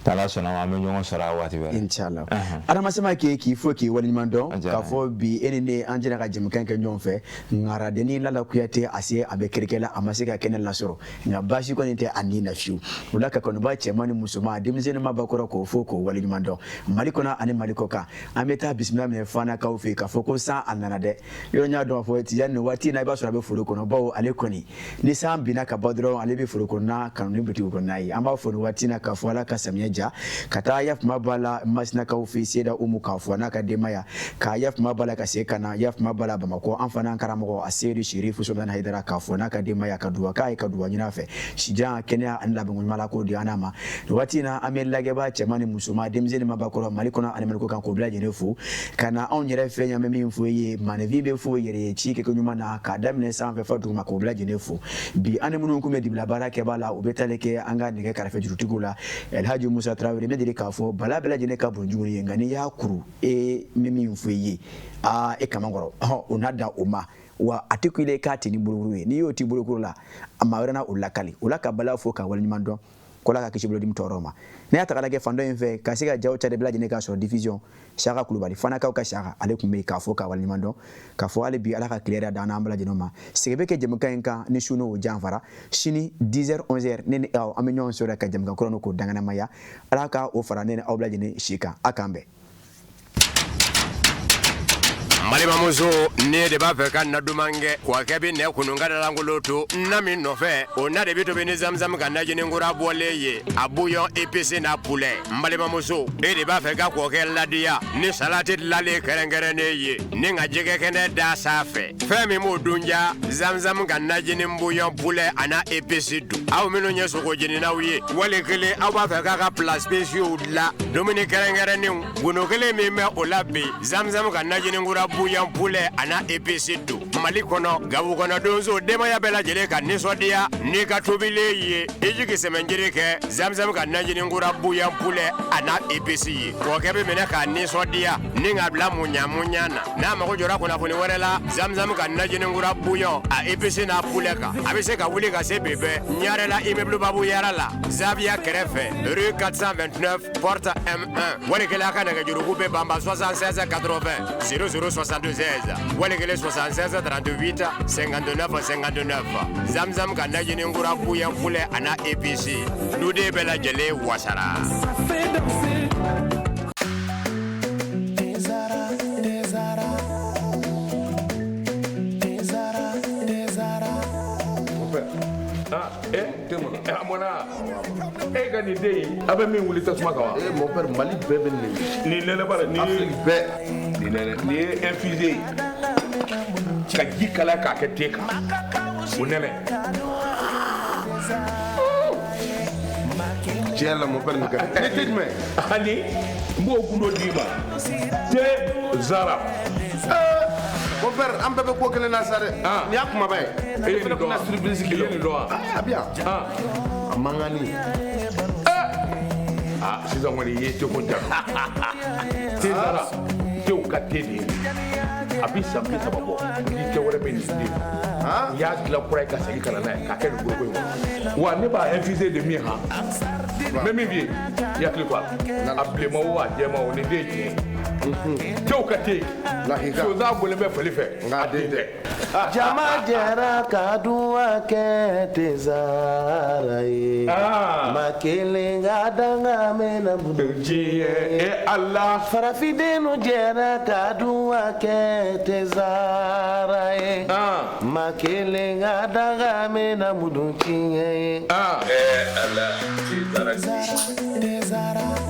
N'Ala sɔnna ma, an bɛ ɲɔgɔn sɔrɔ a waati wɛrɛ. Inshallah. Adama Samake, k'i fo, k'i waleɲuman dɔn, k'a fɔ bi e ni ne an jɛra ka jɛmukan kɛ ɲɔgɔn fɛ. Ŋaradenni Lala Kuyate, a se a bɛ kirikɛ a ma se ka kɛnɛ lasɔrɔ, nka baasi kɔni tɛ a ni na fiyewu. O la, ka kanuba cɛman ni musoman, denmisɛnnin ma bakɔrɔ, k'o fo, k'o waleɲuman dɔn Mali kɔnɔ ani Mali kɔ kan. An bɛ taa bisimila minɛ Fanakaw fɛ yen, k'a fɔ ko san a nana dɛ. Yɔrɔ n y'a dɔn k'a fɔ Tijani nin waati in na, i b'a sɔrɔ a bɛ foro kɔnɔ, bawo ale kɔni ni san binna ka ban dɔrɔn, ale bɛ foro kɔnɔna kanu ni butigi kɔnɔna ye. An b'a fɔ nin waati in na k'a fɔ Ala ka samiyɛ ja. Ka taa yafuma b'a la Masinakaw fɛ yen, Seda Umu, k'a fɔ n'a ka denbaya k'a yafuma b'a la, ka se ka na yafuma b'a la Bamakɔ, an fana karamɔgɔ a Seyidu Serifu Solomani Hayidara, k'a fɔ n'a ka denbaya, ka duwa k'a ye, ka duwa ɲini a fɛ, sijan, kɛnɛya ani labanko ɲuman la k'o di an n'a ma. Nin waati in na, an bɛ lajɛbaa cɛman ni musoman, denmisɛnnin mabakɔrɔ, Mali kɔnɔ ani Mali kɔ kan, k'o bɛɛ lajɛlen fo ka na anw yɛrɛ fɛ yan. Bɛ min fɔ i ye, maaninfin bɛ fo yɛrɛ ye ci kɛko ɲuman na, k'a daminɛ sanfɛ fɔ duguma, k'o bɛɛ lajɛlen fo. Bi, an ni minnu kun bɛ dibila baara kɛba la, u bɛ tali kɛ an ka nɛgɛ kɛrɛfɛ jurutigiw la, Elhaji Musa Tarawele. Bɛ deli k'a fɔ bala bɛɛ lajɛlen ka bon jugu ye, nka n'i y'a kuru, e bɛ min fɔ i ye, aa, e kaman kɔrɔ o n'a da o ma. Wa a tɛ kun i k'a ti ni bolokuru ye, n'i y'o ti bolokuru la, a maa wɛrɛ na o lakali. O la ka bala fo ka waleɲuman dɔn ko Ala ka kisi bolodimi tɔɔrɔ ma. Ne y'a ta k'a lajɛ fan dɔ in fɛ ka se ka jaw cari bɛɛ lajɛlen k'a sɔrɔ diffusion Saka Kulubali fanakaw ka Saka, ale tun bɛ yen k'a fɔ ka waleɲuman dɔn k'a fɔ hali bi Ala ka tile yɛrɛ d'an n'an bɛɛ lajɛlen ma. Segin bɛ kɛ jɛmukan in kan ni su n'o janfara sini 10h 11h, ne ni aw an bɛ ɲɔgɔn sɔrɔ ka jɛmukan kura k'o danganamaya. Ala ka o fara ne ni aw bɛɛ lajɛlen si kan. A k'an bɛn. Balimamuso, ne de b'a fɛ ka na duman kɛ, kɔkɛ bɛ nɛ kunun ka dalankolon to na min nɔfɛ, o na de bɛ tobi ni zamzam ka najini kura bɔlen ye, a bouillon épice n'a poulet. N balimamuso, e de b'a fɛ ka kɔkɛ ladiya ni salati dilanlen kɛrɛnkɛrɛnnen ye ni ka jɛgɛ kɛnɛ da sanfɛ, fɛn min b'o dun ja, zamzam ka najini bouillon poulet a n'a épice dun. Aw minnu ye sogo jeninaw ye, wali kelen aw b'a fɛ k'a ka plats spéciaux dilan, dumuni kɛrɛnkɛrɛnnenw, gundo kelen min bɛ o la bi, zamzam ka najini kura bouillon poulet a n'a épice don. Mali kɔnɔ, gabu kɔnɔ, donso, denbaya bɛɛ lajɛlen ka nisɔndiya n'i ka tobilen ye. I jigi sɛmɛnjiri kɛ zamzam ka najini kura bouillon poulet a n'a épice ye, kɔkɛ bɛ minɛ k'a nisɔndiya ni ka bila muɲa muɲa na. N'a mago jɔra kunnafoni wɛrɛ la zamzam ka najini kura bouillon a épice n'a poulet kan, a bɛ se ka wuli ka se bi bɛɛ Ɲarela, immeuble Babu Yara la, Zaviya kɛrɛfɛ, rue 429 porte M1. Wali kelen a ka nɛgɛjuruku bɛ banba 76 80 00 76, wali kelen 76 38 59 59. Zamzam ka najini kura bouillon poulet a n'a épice, duden bɛɛ lajɛlen wasara. A mɔna e ka nin den in, a bɛ min wuli tasuma kan wa? Eh mon père, Mali bɛɛ bɛ nin nin nɛnɛ ba la nin. Afrique bɛɛ. Nin nɛnɛ, nin ye infusé ye ka ji kalaya k'a kɛ te kan, o nɛnɛ. Tiɲɛ la mon père, nin ka di. Nin te jumɛn? Ani n b'o gundo d'i ma, te Zara. Mon père, an bɛɛ bɛ ko kelen na sa dɛ. Nin y'a kumaba ye. E ye nin dɔn wa? Surprise I ye nin dɔn wa? A bɛ yan. A mankanni. Ah, sisan kɔni i ye teko jaabi. Te Zara, tew ka te de ye. A bɛ san 30 bɔ, ni te wɛrɛ bɛ nin den. U y'a dilan kura ye ka segin ka na n'a ye k'a kɛ nin foroko in kɔnɔ. Wa ne b'a infusé de min han. N bɛ min f'i ye, i hakili to a la. A bilenman o, a jɛman o, nin den ye tiɲɛ ye. Tew ka te. Sonsan bɔlen bɛ fali fɛ, a den tɛ. Jama jɛra ka duwa kɛ te Zara ye. Ma kelen ka danga mɛnna diɲɛ e Ala. Farafindenw jɛra ka duwa kɛ te Zara ye. Ma kelen ka danga mɛnna mudu tiɲɛ ye. Ala, te Zara. Te Zara.